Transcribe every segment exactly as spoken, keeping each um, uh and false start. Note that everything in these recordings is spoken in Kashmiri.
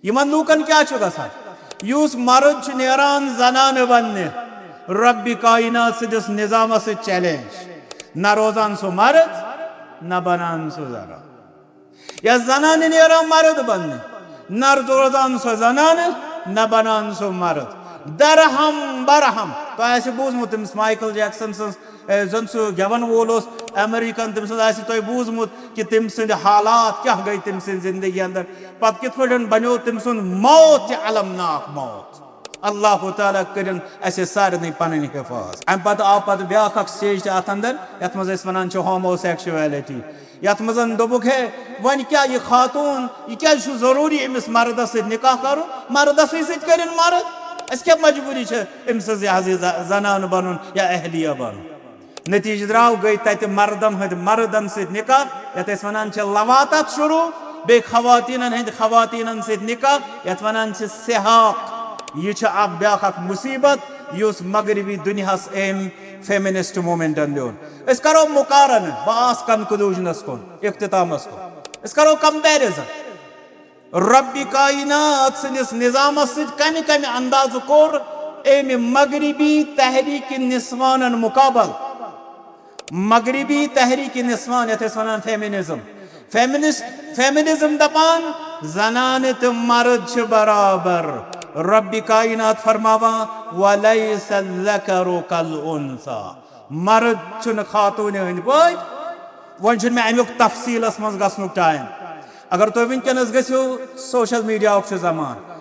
یِمن لوٗکن کیٛاہ چھُ گژھان؟ یُس مرد چھُ نیران زنانہٕ بننہِ، ربِ کائنات سٕنٛدِس نظامس سۭتۍ چیلنج، نہ روزان سُہ مرد، نہ بنان سُہ زنان۔ یا زنانہٕ نیران مرد بننہِ، نہ روزان سۄ زنانہٕ، نہ بنان سُہ مرد۔ درہم برہم۔ تۄہہِ آسہِ بوٗزمُت تٔمِس مائیکل جیکسن سٕنٛز، اے، زن سُہ گٮ۪ون وول اوس امریکن، تٔمۍ سٕنٛز آسہِ تۄہہِ بوٗزمُت کہِ تٔمۍ سٕنٛدِ حالات کیٛاہ گٔے تٔمۍ سٕنٛزِ زندگی اندر۔ پتہٕ کِتھ پٲٹھۍ بنیو تٔمۍ سُنٛد موت تہِ المناک موت۔ اللہ تعالیٰ کٔرِن اسہِ سارنٕے پنٕنۍ حفاظ۔ امہِ پتہٕ آو پتہٕ بیٛاکھ اکھ سٹیج تہِ اتھ اندر، یتھ منٛز أسۍ ونان چھِ ہومو سیکشویلٹی۔ یتھ منٛز دوٚپُکھ، ہے، وۄنۍ کیٛاہ یہِ خاتوٗن، یہِ کیٛازِ چھُ ضروٗری أمِس مردس سۭتۍ نکاح کرُن؟ مردسٕے سۭتۍ کٔرِن مرد۔ اسہِ کیٛاہ مجبوٗری چھِ أمۍ سٕنٛز یہِ حظ یہِ ز-، زنانہٕ بنُن یا اہلیہ بنُن؟ نتیجہٕ درٛاو، گٔے تتہِ مردن ہٕنٛدۍ مردن سۭتۍ نکاح، یتھ أسۍ ونان چھِ لواطت شروع، بیٚیہِ خواتیٖنن ہٕنٛدۍ خواتیٖنن سۭتۍ نکاح، یتھ ونان چھِ سحاق۔ یہِ چھِ اکھ بیٛاکھ اکھ مصیبت، یُس مغربی دُنیاہس أمۍ فیمنسٹ موومنٹن دیُن۔ أسۍ کرو مقارنہٕ، بہٕ آس کنکلوجنس کُن، اختتامس کُن۔ أسۍ کرو کمپیرزن۔ ربِ کائنات سٕنٛدِس نظامس سۭتۍ کمہِ کمہِ اندازٕ کوٚر أمۍ مغربی تحریک نسوانن مقابل؟ مغربی تحریک نسوان، یتھ أسۍ ونان فیمنزم۔ فیمنسٹ، فیمنزم دپان، زنانہٕ تہٕ مرد چھِ برابر۔ ربِ کائنات فرماوان، ولیس الذکر کالانثی۔ مرد چھُنہٕ خاتوٗنہِ ہٕنٛدۍ پٲٹھۍ۔ وۄنۍ چھُنہٕ مےٚ امیُک تفصیٖلس منٛز گژھنُک ٹایم۔ اگر تُہۍ وٕنکیٚنس گٔژھِو، سوشل میڈیاہُک چھُ زمانہٕ،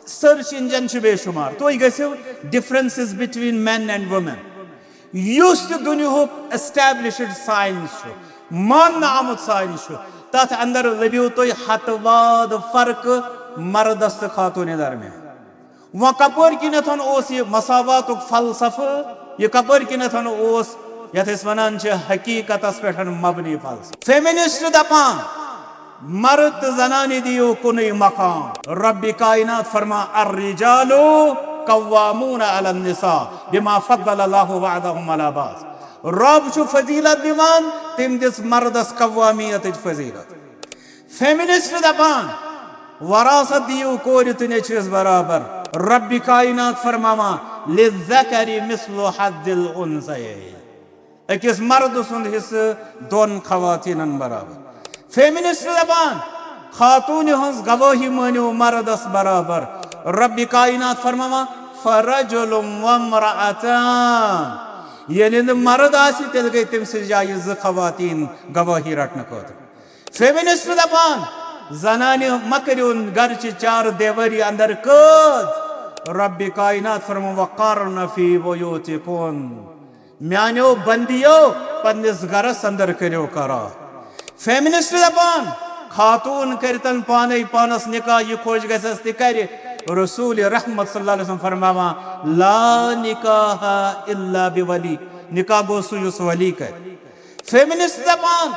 سرچ انجن چھُ بے شمار، تُہۍ گٔژھِو differences between men and women۔ یُس تہِ دُنیاہُک established science چھُ، ماننہٕ آمُت science چھُ، تتھ اندر لٔبِو تُہۍ ہتہٕ واد فرقہٕ مردس تہٕ خاتوٗنہِ درمیان۔ وۄنۍ کپٲرۍ کِنیتھ اوس یہِ مساواتُک فلسفہٕ؟ یہِ کپٲرۍ کِنیتھ اوس، یتھ أسۍ ونان چھِ، حقیقتس پٮ۪ٹھ مبنی فلسفہٕ؟ فیمنسٹ دپان، مرد تہٕ زنانہِ دِیِو کُنُے مقام۔ ربِ کائنات فرمان، الرجال قوامون علی النساء بما فضل اللہ بعضهم علی بعض۔ رب چھُ فضیلت دِوان، تٔمۍ دِژ مردس قوامیتٕچ فضیلت۔ فیمنسٹ دپان، وراثت دِیِو کورِ تہٕ نیٚچوِس برابر۔ ربِ کائنات فرماوان، للذکر مثل حظ الانثیین۔ أکِس مردٕ سُنٛد حصہٕ دۄن خواتیٖنن برابر۔ فیمنسٹ دپان، خاتوٗنہِ ہٕنٛز گوٲہی مٲنِو مردس برابر۔ ربِ کائنات فرماوان، فرجل وامرأتان۔ ییٚلہِ نہٕ مرد آسہِ، تیٚلہِ گٔے تٔمۍ سٕنٛزِ جایہِ زٕ خواتیٖن گوٲہی رٹنہٕ خٲطرٕ۔ فیمنسٹ دپان، زنانہِ مہ کٔرِو گرچہِ چار دیوٲری اندر قٲد۔ ربِ کائنات فرماوان، وقرن فی بیوتکن۔ میانیو بندیو، پننِس گرس اندر کٔرِو قرار۔ فیمنسٹ دپان، خاتون کٔرتن پانے پانس نکاح، یہِ خۄش گژھس تہِ کرِ۔ رسول رحمت صلی اللہ علیہ وسلم فرماوان، لا نکاح الا بولی، نکاح گوٚو سُہ یُس ولی کرِ۔ فیمنسٹ دپان،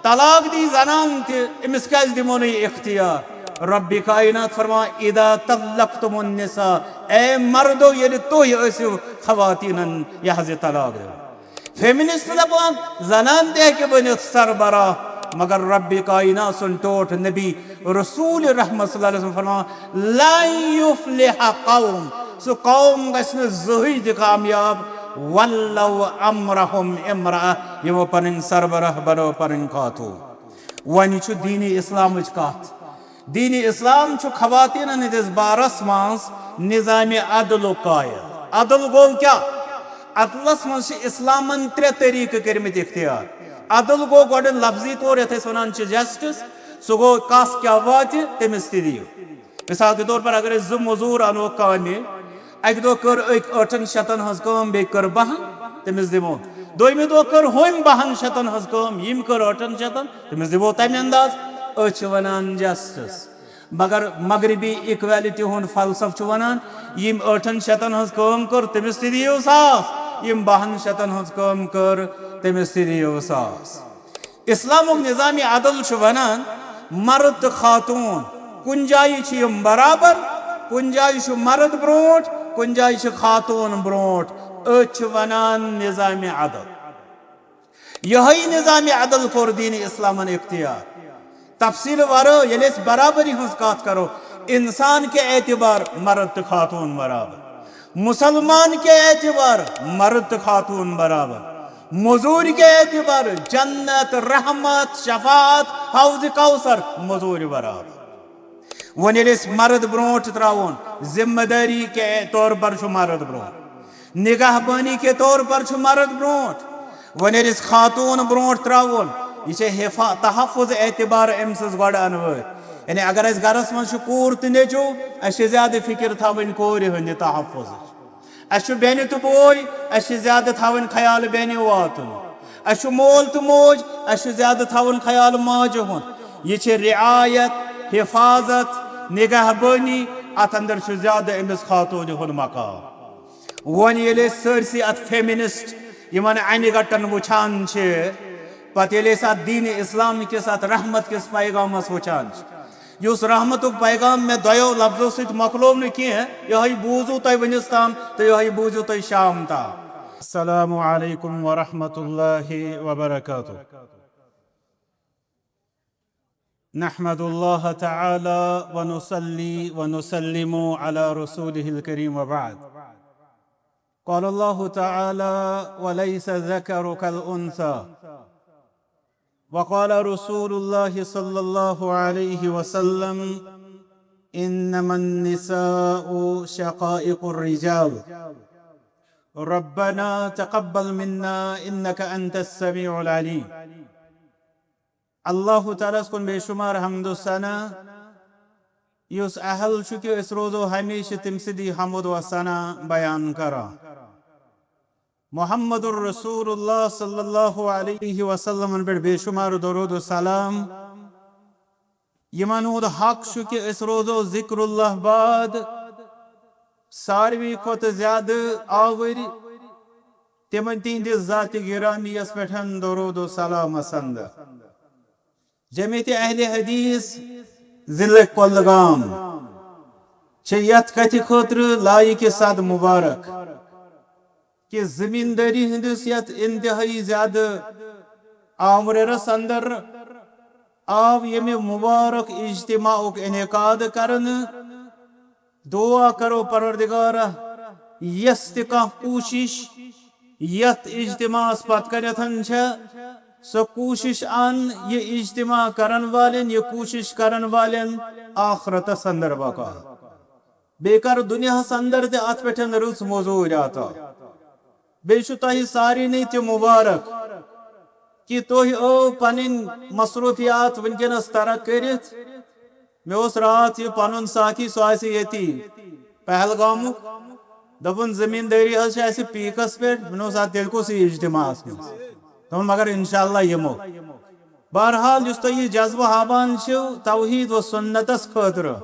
طلاق دی زنان تہِ، أمِس کیازِ دِمو نہٕ یہِ اختیار؟ ربِ کائنات فرماوان، اذا طلقتم النساء، اے مردو، ییٚلہِ تُہۍ ٲسِو خواتینن یہِ حظ یہِ طلاق دِوان۔ فیمنسٹ دپان، زنان تہِ ہیٚکہِ بٔنِتھ سربراہ، مگر ربِ کائنات سُنٛد ٹوٹھ نبی رسول رحمت صلی اللہ علیہ وسلم فرماوان، لن یفلح قوم، سُہ قوم گژھِ نہٕ زٕہٕے تہِ کامیاب، ولو امرہم امرأة، یِمو پنٕنۍ سربراہ بنٲو پنٕنۍ خاتون۔ وۄنۍ چھُ دینِ اسلامٕچ کتھ۔ دینِ اسلام چھُ خواتینن ہٕنٛدِس بارس منٛز نظامِ عدلُک قائل۔ عدل گوٚو کیٛاہ؟ عدلس منٛز چھِ اسلامن ترٛےٚ طریقہٕ کٔرمٕتۍ اختیار۔ عدل گوٚو گۄڈٕ لفظی طور، یتھ أسۍ ونان چھِ جسٹس، سُہ گوٚو کس کیٛاہ واتہِ تٔمِس تہِ دِیِو۔ مثال کے طور پر اگر أسۍ زٕ مزوٗر انو کامہِ، اکہِ دۄہ کٔر أکۍ ٲٹھن شیٚتن ہٕنٛز کٲم، بیٚیہِ کٔر بہن، تٔمِس دِمو۔ دوٚیمہِ دۄہ کٔر ہُمۍ بہن شیٚتن ہٕنٛز کٲم، ییٚمۍ کٔر ٲٹھن شیٚتن، تٔمِس دِمو تمہِ انداز۔ أسۍ چھِ ونان جسٹس۔ مگر مغربی ایکویلٹی ہُنٛد فلسفہٕ چھُ ونان، ییٚمۍ ٲٹھن شیٚتن ہٕنٛز کٲم کٔر، تٔمِس تہِ دِیِو ساس، ییٚمۍ بہن شیٚتن ہٕنٛز کٲم کٔر، تٔمِس تہِ دِیِو ساس۔ اسلامُک نظامِ عدل چھُ ونان، مرد تہٕ خاتون کُنہِ جایہِ چھِ یِم برابر، کُنہِ جایہِ چھُ مرد برونٛٹھ، کُنہِ جایہِ چھِ خاتون برونٛٹھ۔ أتھۍ چھِ ونان نظامِ عدل۔ یِہوٚے نظامِ عدل کوٚر دینِ اسلامن اختیار۔ تفصیل ورٲے ییٚلہِ أسۍ برابری ہٕنٛز کتھ کرو، انسان کے اعتبار مرد تہٕ خاتون برابر، مسلمان کے اعتبار مرد تہٕ خاتون برابر، مزور کے اعتبار جنت، رحمت، شفاعت، حوض کوثر مزور برابر۔ وۄنۍ ییٚلہِ أسۍ مرد برونٛٹھ ترٛاوون، ذمہ دٲری کے طور پر چھُ مرد برونٛٹھ، نگہبانی کے طور پر چھُ مرد برونٛٹھ۔ وۄنۍ ییٚلہِ أسۍ خاتون برونٛٹھ ترٛاوون، یہِ چھےٚ حفا-، تحفظ اعتبار أمۍ سٕنٛز گۄڈٕ انوٲرۍ۔ یعنی اگر اَسہِ گرس منٛز چھُ کوٗر تہٕ نیٚچو، اَسہِ چھِ زیادٕ فکر تھاوٕنۍ کورِ ہٕنٛدِ تحفظٕچ۔ اَسہِ چھُ بیٚنہِ تہٕ بوے، اَسہِ چھِ زیادٕ تھاوٕنۍ خیال بیٚنہِ واتُن۔ اَسہِ چھُ مول تہٕ موج، اَسہِ چھُ زیادٕ تھاوُن خیال ماجہِ ہُنٛد۔ یہِ چھِ رعایت، حفاظت، نگہبٲنی، اَتھ اندر چھُ زیادٕ أمِس خاتوٗنہِ ہُنٛد مقام۔ وۄنۍ ییٚلہِ أسۍ سٲرسٕے اَتھ فیمنسٹ یِمن اَنہِ گٹن وٕچھان چھِ، پتہٕ ییٚلہِ أسۍ اَتھ دیٖنِ اِسلام کِس، اَتھ رحمت کِس پیغامس وٕچھان چھِ، یُس رحمتُک پیغام مےٚ دۄیو لفظو سۭتۍ مۄکلوو نہٕ کینٛہہ، یِہوٚے بوٗزِو تُہۍ وٕنِس تام تہٕ یِہوٚے بوٗزِو تُہۍ شام تام۔ السلام علیکم ورحمۃ اللہ وبرکاتہ۔ نحمد الله تعالى ونصلي ونسلم على رسوله الكريم وبعد۔ قال الله تعالى: "وليس الذكر كالأنثى". وقال رسول الله صلى الله عليه وسلم: "إنما النساء شقائق الرجال". ربنا تقبل منا إنك أنت السميع العليم۔ اللہ تعالیٰ ہس کُن بے شمار حمد و ثنا، یُس اہل چھُ کہِ أسۍ روزو ہمیشہِ تٔمۍ سٕنٛدی حمد و ثنا بیان کران۔ محمد رسول اللہ صلی اللہ علیہ وسلمن پٮ۪ٹھ بے شمار درود و سلام، یِمن ہُنٛد حق چھُ کہِ أسۍ روزو ذکر اللہ بعد ساروی کھۄتہٕ زیادٕ آوٕرۍ تِمن تِہنٛدِس ذاتِ گرامیَس پٮ۪ٹھ درود و سلام سند۔ جمعیت اہل حدیث ضلع کۄلگام چھِ یتھ کتھِ خٲطرٕ لایق صد مبارک کہِ زمیندٲری ہٕنٛدِس یتھ انتہٲئی زیادٕ آمرٮ۪رس اندر آو ییٚمہِ مبارک اجتماعُک انعقاد کرنہٕ۔ دعا کرو پروردگارا، یس تہِ کانٛہہ کوٗشش یتھ اجتماعس پتھ کنٮ۪تھ چھےٚ، سۄ کوٗشش ان یہِ اجتماع کرن والٮ۪ن، یہِ کوٗشش کرن والٮ۪ن آخرتس اندر بقا۔ بیٚیہِ کر دُنیاہس اندر تہِ اتھ پٮ۪ٹھ رٕژ موٚزوٗرۍ عطا۔ بیٚیہِ چھُ تۄہہِ سارنٕے تہِ مبارک کہِ تُہۍ ٲو پنٕنۍ مصروٗفیات وٕنکیٚنس ترک کٔرِتھ۔ مےٚ اوس راتھ یہِ پنُن ساتھی، سُہ آسہِ ییٚتی پہلگامُک۔ دوٚپُن، "زٔمیٖندٲری حظ چھِ اَسہِ پیٖکَس پٮ۪ٹھ۔" مےٚ اوس اَتھ تیٚلہِ کُس یہِ اجتماعَس منٛز؟ دوٚپُن، "مگر اِنشاءاللہ یِمو۔" بہرحال، یُس تۄہہِ یہِ جذبہٕ ہاوان چھِو توحیٖد و سُنتَس خٲطرٕ،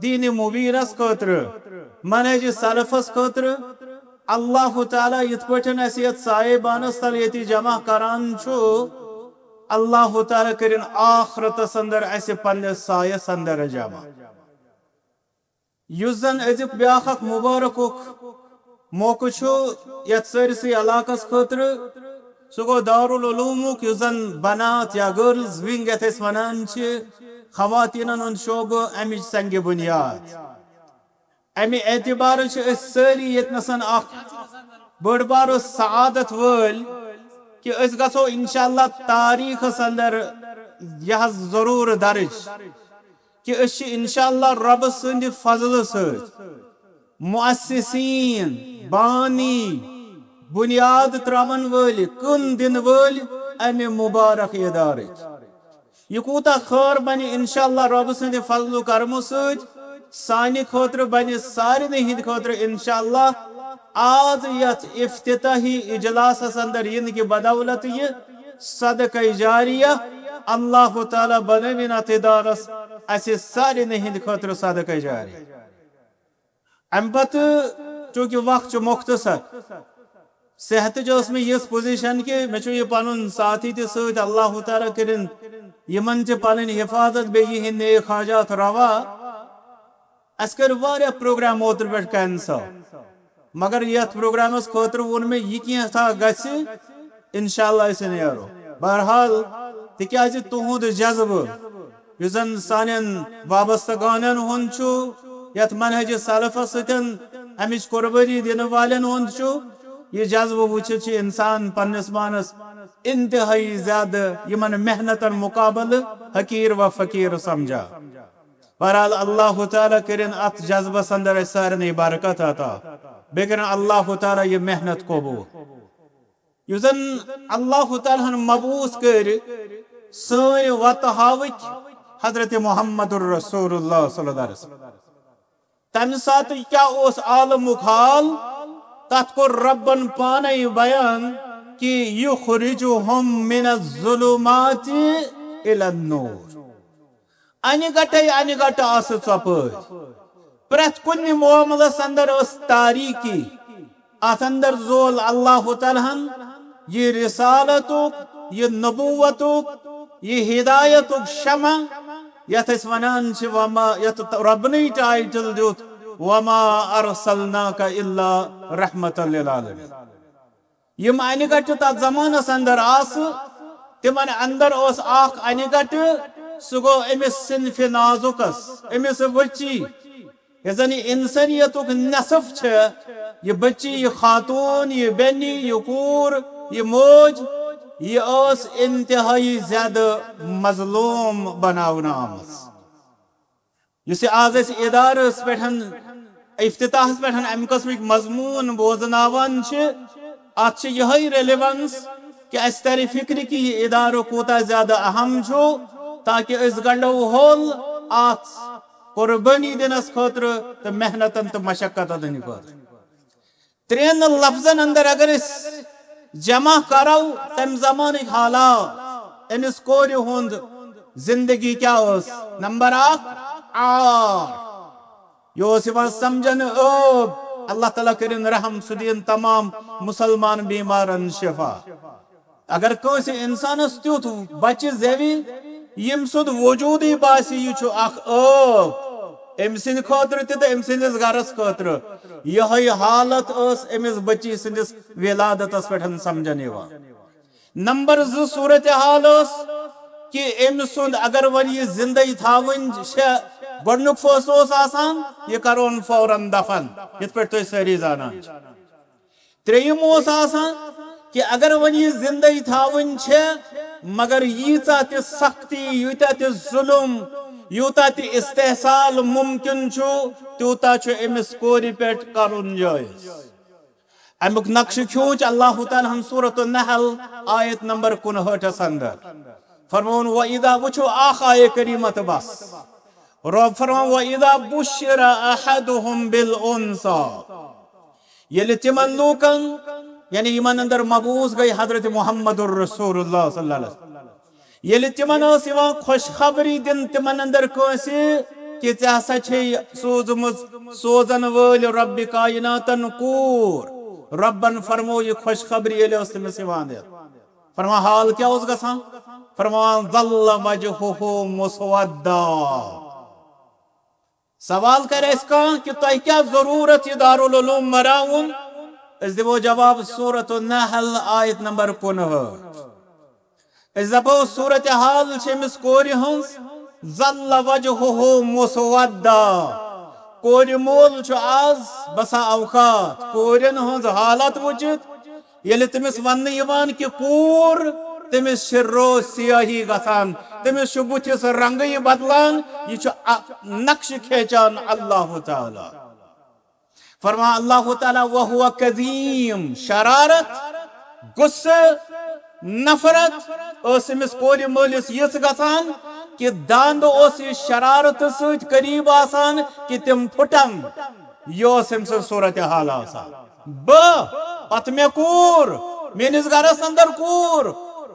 دیٖنِ مُبیٖنَس خٲطرٕ، منہج سلفَس خٲطرٕ، اللہ تعالیٰ یِتھ پٲٹھۍ اَسہِ یَتھ سایے بانَس تَل ییٚتہِ جمع کران چھُ، اللہ تعالیٰ کٔرِن آخرتَس اندر اَسہِ پننِس سایَس اندر جمع۔ یُس زن أزیُک بیٛاکھ اکھ مُبارکُک موقعہٕ چھُ یتھ سٲرسٕے علاقس خٲطرٕ، سُہ گوٚو دارالعلومُک یُس زن بنات یا گرلز ونگ یتھ أسۍ ونان چھِ، خواتیٖنن ہُنٛد شعبہٕ، امِچ سنگِ بنیاد۔ امہِ اعتبارٕ چھِ أسۍ سٲری ییٚتنَسَن اکھ بٔڑ بارٕ سعادت وٲلۍ کہِ أسۍ گژھو انشاءاللہ تاریخس اندر یہِ حظ ضروٗر درج کہِ أسۍ چھِ انشاءاللہ رۄبہٕ سٕنٛدِ فضلہٕ سۭتۍ مؤسسین، بانی، بنیاد تراون وٲلۍ، کٕن دِنہٕ وٲلۍ امہِ مبارک ادارٕکۍ۔ یہِ کوٗتاہ خٲر بنہِ انشاءاللہ رۄبہٕ سٕنٛدِ فضل و کرمہٕ سۭتۍ، سانہِ خٲطرٕ بنہِ، سارنٕے ہٕنٛدِ خٲطرٕ انشاءاللہ۔ آز یتھ افتتاحی اجلاسس اندر یِنہٕ کہِ بدولت یہِ صدقہ جاریہ، اللہ تعالیٰ بنٲوِن اتھ ادارس اسہِ سارنٕے ہٕنٛدِ خٲطرٕ صدقہ جاریہ۔ امہِ پتہٕ چونکہ وقت چھُ مختصر، صحتٕچ ٲس مےٚ یِژھ پوزیشن کہِ مےٚ چھُ یہِ پنُن ساتھی تہِ سۭتۍ، اللہ تعالیٰ کٔرِن یِمن تہِ پنٕنۍ حفاظت، بیٚیہِ یِہنٛدۍ نیک حاجات روا۔ اسہِ کٔرۍ واریاہ پروگرام اوترٕ پٮ۪ٹھ کینسل، مگر یتھ پروگرامس خٲطرٕ ووٚن مےٚ، یہِ کینٛژھا گژھِ، انشاءاللہ أسۍ نیرو۔ بہرحال، تِکیازِ تُہُنٛد جذبہٕ، یُس زن سانٮ۪ن وابستگانن ہُنٛد چھُ، یتھ منہج سلفس سۭتۍ امِچ قربٲنی دِنہٕ والٮ۪ن ہُنٛد چھُ۔ یہِ جذبہٕ وٕچھِتھ چھُ انسان پننِس پانس انتہٲئی زیادٕ یِمن محنتن مقابلہٕ حقیٖر و فقیٖر سمجھان۔ بہرحال، اللہ تعالیٰ کٔرِن اتھ جذبس اندر اسہِ سارنٕے برکت عطا۔ بیٚیہِ کٔرِن اللہ تعالیٰ یہِ محنت قبول۔ یُس زن اللہ تعالیٰ ہن مبعوث کٔرۍ سٲنۍ وتہٕ ہاوٕکۍ حضرت محمد الرسول اللہ صلی اللہ علیہ وسلم۔ تمہِ ساتہٕ کیٛاہ اوس عالمُک حال؟ تتھ کوٚر ربن پانے بیان کہ یخرجہم من الظلمات الی النور۔ انہِ گٹے انہِ گٹہٕ آسہٕ ژۄپٲرۍ۔ پرٛٮ۪تھ کُنہِ معاملس اندر ٲس تاریکی۔ اتھ اندر زول اللہ تعالیٰ ہن یہِ رسالتُک، یہِ نبوتُک، یہِ ہدایتُک شمع، یتھ أسۍ ونان چھِ وما، یتھ ربنٕے ٹائٹل دیُت، وما ارسلناک الا رحمتا للعالمین۔ یِم انہِ گٹہٕ تتھ زمانس اندر آسہٕ، تِمن اندر اوس اکھ انہِ گٹہٕ، سُہ گوٚو أمِس صنفِ نازُکس، أمِس بچی، یۄس زن یہِ انسانیتُک نصف چھِ، یہِ بچی، یہِ خاتون، یہِ بیٚنہِ، یہِ کوٗر، یہِ موج، یہِ ٲس انتہٲئی زیادٕ مظلوم بناونہٕ آمٕژ۔ یُس یہِ آز أسۍ ادارس پٮ۪ٹھ، افتتاحس پٮ۪ٹھ امہِ قٕسمٕکۍ مضموٗن بوزناوان چھِ، اتھ چھِ یِہے ریلیونس کہ اسہِ ترِ فکرِ کہ یہِ ادارٕ کوٗتاہ زیادٕ اہم چھُ، تاکہ أسۍ گنڈو ہول اتھ قربٲنی دِنس خٲطرٕ تہٕ محنتن تہٕ مشقتن ہٕنٛدِ خٲطرٕ۔ ترٛٮ۪ن لفظن اندر اگر أسۍ جمع کرو، تمہِ زمانٕکۍ حالات، أمِس کورِ ہُنٛد زندگی کیٛاہ ٲس؟ نمبر اکھ، عار۔ یہِ اوس یِوان سمجھنہٕ عٲب۔ اللہ تعالیٰ کٔرِن رحم، سُہ دِیِن تمام مسلمان بیمارن شفا۔ اگر کٲنٛسہِ انسانس تیُتھ بچہِ زٮ۪وِ، ییٚمہِ سُنٛد وجودٕے باسہِ یہِ چھُ اکھ عٲب أمۍ سٕنٛدِ خٲطرٕ تہِ تہٕ أمۍ سٕنٛدِس گرس خٲطرٕ، یِہے حالت ٲس أمِس بچی سٕنٛدِس ولادتس پٮ۪ٹھ سمجھن یِوان۔ نمبر زٕ صورتحال ٲس کہ أمۍ سُنٛد اگر وۄنۍ یہِ زندے تھاوٕنۍ چھےٚ، گۄڈٕنیُک فٲصلہٕ اوس آسان، یہِ کرون فوراً دفن، یِتھ پٲٹھۍ تُہۍ سٲری زانان چھِو۔ ترٛیٚیِم اوس آسان کہ اگر وۄنۍ یہِ زندے تھاوٕنۍ چھےٚ، مگر ییٖژاہ تہِ سختی، یوٗتاہ تہِ ظلم، یوٗتاہ تہِ استحصال ممکن چھُ، تیوٗتاہ چھُ أمِس کورِ پٮ۪ٹھ کرُن جٲیز۔ امیُک نقشہٕ کھیوٗچ اللہ تعالیٰ ہن سورۃ النحل آیت نمبر کُنہٲٹھس اندر۔ فرمووُن، وَإِذَا، وٕچھِو اکھ آیت کریمہ تہٕ بس۔ رب فرماوان، وَإِذَا بُشِّرَ أَحَدُهُم بِالْأُنثَىٰ۔ ییٚلہِ تِمن لوٗکن، یعنی یِمن اندر مبعوث گٔے حضرت محمد الرسول اللہ صلی اللہ علیہ وسلم، ییٚلہِ تِمن ٲس یِوان خوشخبری دِنہٕ، تِمن اندر کٲنٛسہِ، کہِ ژےٚ ہسا چھے سوٗزمٕژ سوزن وٲلۍ رۄبِ کایناتن کوٗر، رۄبن فرموو یہِ خوشخبری ییٚلہِ ٲس تٔمِس یِوان دِنہٕ۔ فرمان حال کیٛاہ اوس گژھان؟ فرمان، ظل وجهه مسودا۔ سوال کرِ اَسہِ کانٛہہ کہِ تۄہہِ کیٛاہ ضروٗرت یہِ دارالعلوم بناوُن؟ أسۍ دِمو جواب سورۃ النحل آیت نمبر کُنہٲٹھ۔ أسۍ دَپو صورت حال چھِ أمِس کورِ ہٕنٛز، ظل وجهه مسودا۔ کورِ مول چھُ آز بسا اوقات کورٮ۪ن ہٕنٛز حالت وٕچھِتھ، ییٚلہِ تٔمِس وننہٕ یِوان کہِ کوٗر، تٔمِس چھِ رو سیاہی گژھان، تٔمِس چھُ بُتھِس رنگٕے بدلان، یہِ چھُ ا-، نقشہٕ کھینچان اللہ تعالیٰ۔ فرمان اللہ تعالیٰ، وَهُوَ كَظِيمٌ، شرارت، غصہٕ، نفرت ٲس أمِس کورِ مٲلِس یِژھ گژھان کہِ داند اوس یہِ شرارتہٕ سۭتۍ قریب آسان کہِ تِم پھُٹن۔ یہِ اوس أمۍ سٕنٛز صورت حال آسان۔ بہٕ، پتہٕ مےٚ کوٗر، میٲنِس گرس اندر کوٗر،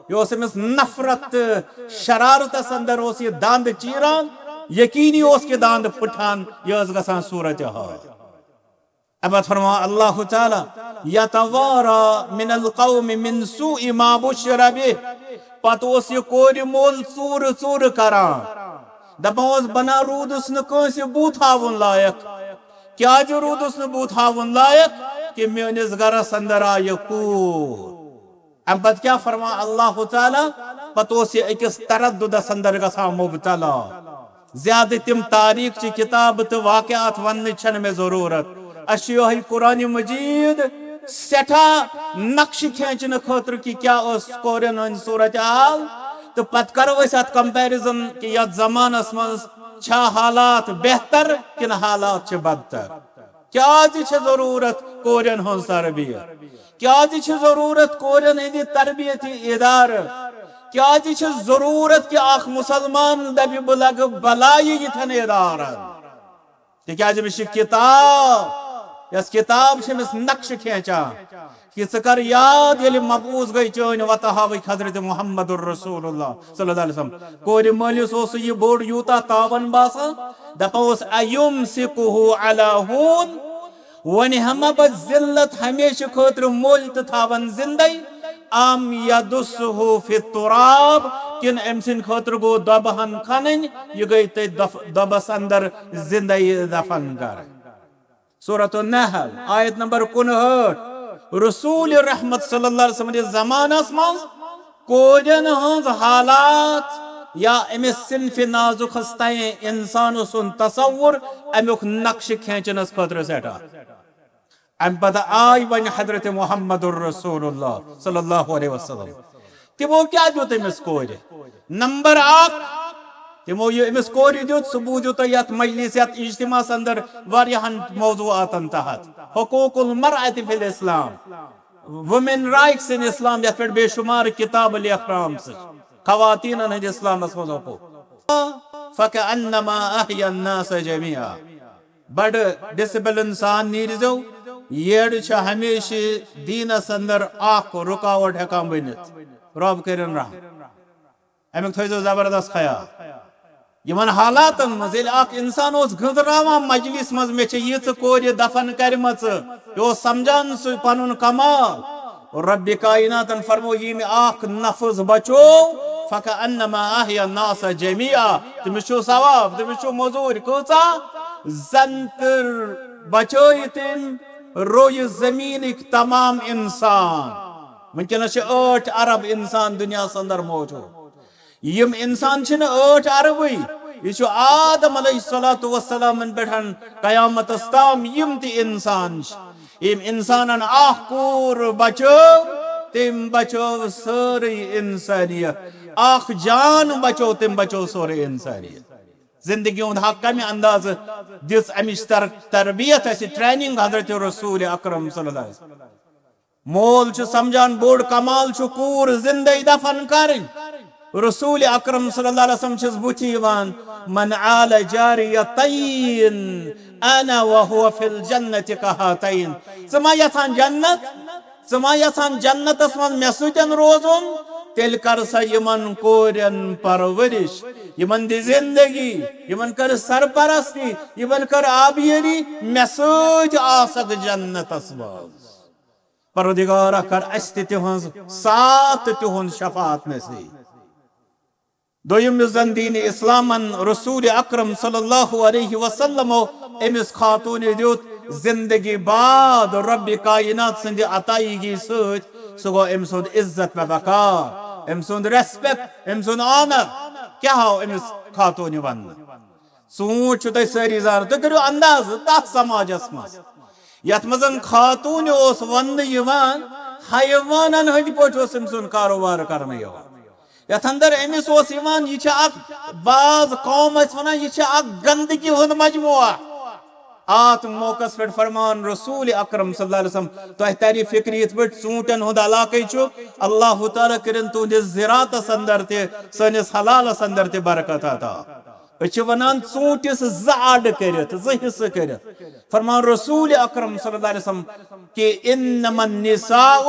یہِ اوس أمِس نفرت تہٕ شرارتس اندر اوس یہِ داند چیران، یقینی اوس کہِ داند پھُٹان، یہِ ٲس گژھان صورت حال۔ ابت فرمان اللہ تعالیٰ، یتوارا من القوم من سوء ما بشر به۔ پتہٕ اوس یہِ کورِ مول ژوٗرٕ ژوٗرٕ کران، دپان اوس، بہٕ نا روٗدُس نہٕ کٲنٛسہِ بُتھ ہاوُن لایق۔ کیٛازِ روٗدُس نہٕ بُتھ ہاوُن لایق؟ کہِ میٲنِس گرس اندر آیہِ کوٗر۔ امہِ پتہٕ کیٛاہ فرمان اللہ تعالیٰ؟ پتہٕ اوس یہِ أکِس تردُدس اندر گژھان مبتلا۔ زیادٕ تِم تاریخ چہِ کتابہٕ تہٕ واقعات وننٕچ چھنہٕ مےٚ ضروٗرت۔ اسہِ چھُ یِہوٚے قرآن مجید سٮ۪ٹھاہ نقشہٕ کھینچنہٕ خٲطرٕ کہِ کیٛاہ ٲس کورٮ۪ن ہٕنٛز صورت حال، تہٕ پتہٕ کرو أسۍ اتھ comparison کہِ یتھ زمانس منٛز چھا حالات بہتر کِنہٕ حالات چھِ بدتر۔ کیٛازِ چھِ ضروٗرت کورٮ۪ن ہٕنٛز تربیت؟ کیٛازِ چھِ ضروٗرت کورٮ۪ن ہٕنٛدِ تربیتی ادارٕ؟ کیٛازِ چھِ ضروٗرت کہِ اکھ مسلمان دپہِ بہٕ لگہٕ بلایہِ یِتھٮ۪ن ادارن؟ تِکیٛازِ أمِس چھِ کتاب، یۄس کتاب چھِ أمِس نقشہٕ کھینچان۔ کہِ ژٕ کر یاد، ییٚلہِ مبعوث گٔے چٲنۍ وتہٕ ہاوٕکۍ حضرت محمد رسول اللہ صلی اللہ علیہ وسلم۔ کورِ مٲلِس اوس یہِ بوٚڑ یوٗتاہ تاوان باسان، دپان اوس، "أيمسكه على هون"، وۄنۍ ہٮ۪مہ بہٕ ذلت ہمیشہٕ خٲطرٕ مٔلۍ تہٕ تھاون زندے، "أم يدسه في التراب"، کِنہٕ أمۍ سٕنٛدِ خٲطرٕ گوٚو دۄبہٕ ہن کھنٕنۍ، یہِ گٔے تٔتھۍ دف-، دۄبس اندر زندے دفن کرٕنۍ۔ سورۃ النحل، آیت نمبر کُنہٲٹھ۔ رسول رحمت صلی اللہ علیہ وسلم سٕنٛدِس زمانس منٛز کورٮ۪ن ہٕنٛز حالات یا أمِس صنفِ نازُکس تام انسان سُنٛد تصور، امیُک نقشہٕ کھینچنس خٲطرٕ سٮ۪ٹھاہ۔ امہِ پتہٕ آے وۄنۍ حضرت محمد رسول اللہ صلی اللہ علیہ وسلم۔ تِمو کیٛاہ دیُت أمِس کورِ؟ نمبر اکھ، تِمو یہِ أمِس کورِ دیُت، سُہ بوٗزِو تُہۍ یتھ مجلس، یتھ اجتماعس اندر واریاہن موضوعاتن تحت۔ حقوق المرأة فی الاسلام، women rights in Islam، یتھ پٮ۪ٹھ بے شمار کتابہٕ لیکھنہٕ آمژٕ، خواتینن ہٕنٛدۍ اسلامس منٛز حقوق۔ فَكَأَنَّمَا أَحْيَا النَّاسَ جَمِيعًا۔ بڑٕ ڈسپلن سان نیرزیو۔ یٔڑ چھِ ہمیشہِ دیٖنس اندر اکھ رکاوٹ ہٮ۪کان بٔنِتھ۔ رب کٔرِن رحم۔ امیُک تھٲیزیو زبردست خیال۔ یِمن حالاتن منٛز ییٚلہِ اکھ انسان اوس گٔنزراوان مجلس منٛز، "مےٚ چھےٚ یِژھ کورِ دفن کرِمژٕ"، یہِ اوس سمجھان سُہ پنُن کمال۔ رب کائناتن فرمو، ییٚمۍ اکھ نفس بچو، فَكَأَنَّمَا أَحْيَا النَّاسَ جَمِيعًا۔ تٔمِس چھُ ثواب، تٔمِس چھُ مٔزوٗرۍ کۭژاہ، زن تہٕ بچٲے تٔمۍ رویہِ زمینٕکۍ تمام انسان۔ وٕنکیٚنس چھِ ٲٹھ ارب انسان دُنیاہس اندر موجود۔ یِم انسان چھِنہٕ ٲٹھ اربٕے، یہِ چھُ آدم علیہ الصلوۃ والسلامن پٮ۪ٹھ قیامتس تام یِم تہِ انسان چھِ۔ یِم انسانن اکھ کوٗر بچٲو، تٔمۍ بچٲو سٲرٕے انسانیت۔ اکھ جان بچوو، تٔمۍ بچوو سورُے انسانیت۔ زندگی ہُنٛد حق کمہِ اندازٕ دِژ امِچ تر-، تربیت، اسہِ training حضرت رسول اکرم صلی اللہ علیہ وسلم۔ مول چھُ سمجھان بوٚڑ کمال چھُ کوٗر زندے دفن کرٕنۍ۔ رسول اکرم صلی اللہ علیہ وسلم چھِس بُتھِ یِوان، "من آل جاریتین انا وهو فی الجنت کہاتین"۔ ژٕ ما یژھان جنت؟ ژٕ ما یژھان جنتس منٛز مےٚ سۭتۍ روزُن؟ تیٚلہِ کر سا یِمن کورٮ۪ن پرورش، یِمن دِ زندگی، یِمن کر سرپرستی، یِمن کر آبیٲری، مےٚ سۭتۍ آسکھ جنتس منٛز۔ پروردگارا، کر اسہِ تہِ تِہنٛز ساتھ تہٕ تِہنٛد شفاعت نصیب۔ دوٚیِم، یُس زن دین اسلامن رسول اکرم صلی اللہ علیہ وسلمو أمِس خاتوٗنہِ دیُت، زندگی بعد رب کائنات سٕنٛدِ عطایگی سۭتۍ، سُہ گوٚو أمۍ سُنٛد عزت و وقار، أمۍ سُنٛد respect، أمۍ سُنٛد honor۔ کیٛاہ آو أمِس خاتوٗنہِ وننہٕ؟ ژوٗنٛٹھۍ چھِو تُہۍ سٲری زانان، تُہۍ کٔرِو اندازٕ تتھ سماجس منٛز یتھ منٛز زن خاتوٗنہِ اوس وننہٕ یِوان، حیوانن ہٕنٛدۍ پٲٹھۍ اوس أمۍ سُنٛد کاروبار کرنہٕ یِوان۔ یتھ اندر أمِس اوس یِوان، یہِ چھِ اکھ، بعض قوم ٲسۍ ونان، یہِ چھِ اکھ گندگی ہُنٛد مجموعہ۔ اتھ موقعس پٮ۪ٹھ فرمان رسول اکرم صلی اللہ علیہ وسلم، تۄہہِ ترِ فکرِ یِتھ پٲٹھۍ ژوٗنٛٹھٮ۪ن ہُنٛد علاقے چھُ، اللہ تعالیٰ کٔرِن تُہنٛدِس زِراعتس اندر تہِ، سٲنِس حلالس اندر تہِ برکت عطا۔ أسۍ چھِ ونان ژوٗنٛٹھِس زٕ اڈٕ کٔرِتھ، زٕ حصہٕ کٔرِتھ۔ فرمان رسول اکرم صلی اللہ علیہ وسلم کہ انما النساء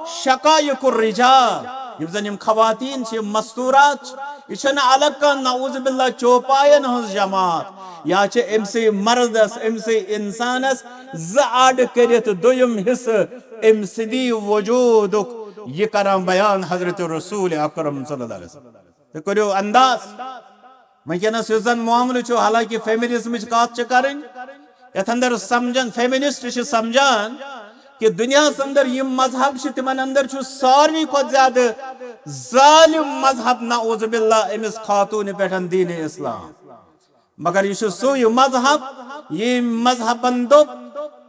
شقائق الرجال، یِم زن یِم خواتین چھِ، مستورات چھِ، یہِ چھنہٕ الگ کانٛہہ، نعوذ باللہ، چوپاین ہٕنٛز جماعت۔ یا چھِ أمۍ سٕے مردس، أمۍ سٕے انسانس زٕ اڈٕ کٔرِتھ دوٚیِم حصہٕ أمۍ سٕنٛدی وجودُک یہِ کران بیان حضرت رسول اکرم صلی اللہ علیہ وسلم۔ تُہۍ کٔرِو انداز، وٕنکیٚنَس یُس زَن معاملہٕ چھُ، حالانکہ فیمنزمٕچ کَتھ چھِ کَرٕنۍ، یَتھ اندر سمجھان، فیمنسٹ چھِ سمجھان کہ دُنیاہَس اندر یِم مذہب چھِ، تِمَن اندر چھُ ساروی کھۄتہٕ زیادٕ ظالم مذہب، نعوذ باللہ، أمِس خاتوٗنہِ پٮ۪ٹھ دین اسلام۔ مگر یہِ چھُ سُے مذہب، ییٚمۍ مذہبن دوٚپ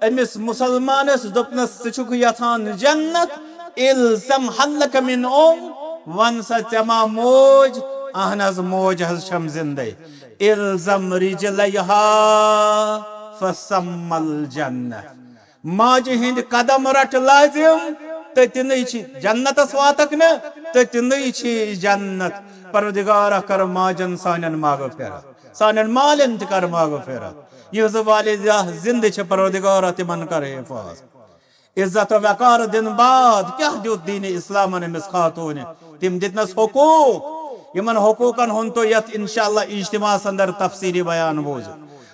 أمِس مُسلمانس، دوٚپنس، "ژٕ چھُکھ یژھان جنت؟ الزم حلک من ام، وَن سا، ژےٚ ما موج؟" اہن حظ، موج حظ چھم زندے۔ الزم رجلیہا فثم الجنہ۔ ماجہِ ہٕنٛدۍ قدم رٹ لٲزم، تٔتنٕے چھِ جنتس واتکھ نہٕ، تٔتنٕے چھِ جنت۔ پروردگارا، کر ماجن سانٮ۪ن مغفرت، سانٮ۪ن مالٮ۪ن تہِ کر مغفرت۔ یِہٕنٛز والدہ زندٕ چھِ، پروردگارا، تِمن کر حفاظ۔ عزت و وقار دِنہٕ بعد کیٛاہ دیُت دین اسلامن أمِس خاتوٗنہِ؟ تِم دِتنس حقوٗق۔ یِمن حقوٗقن ہُنٛد تو یتھ انشاءاللہ اجتماعس اندر تفصیلی بیان بوزو۔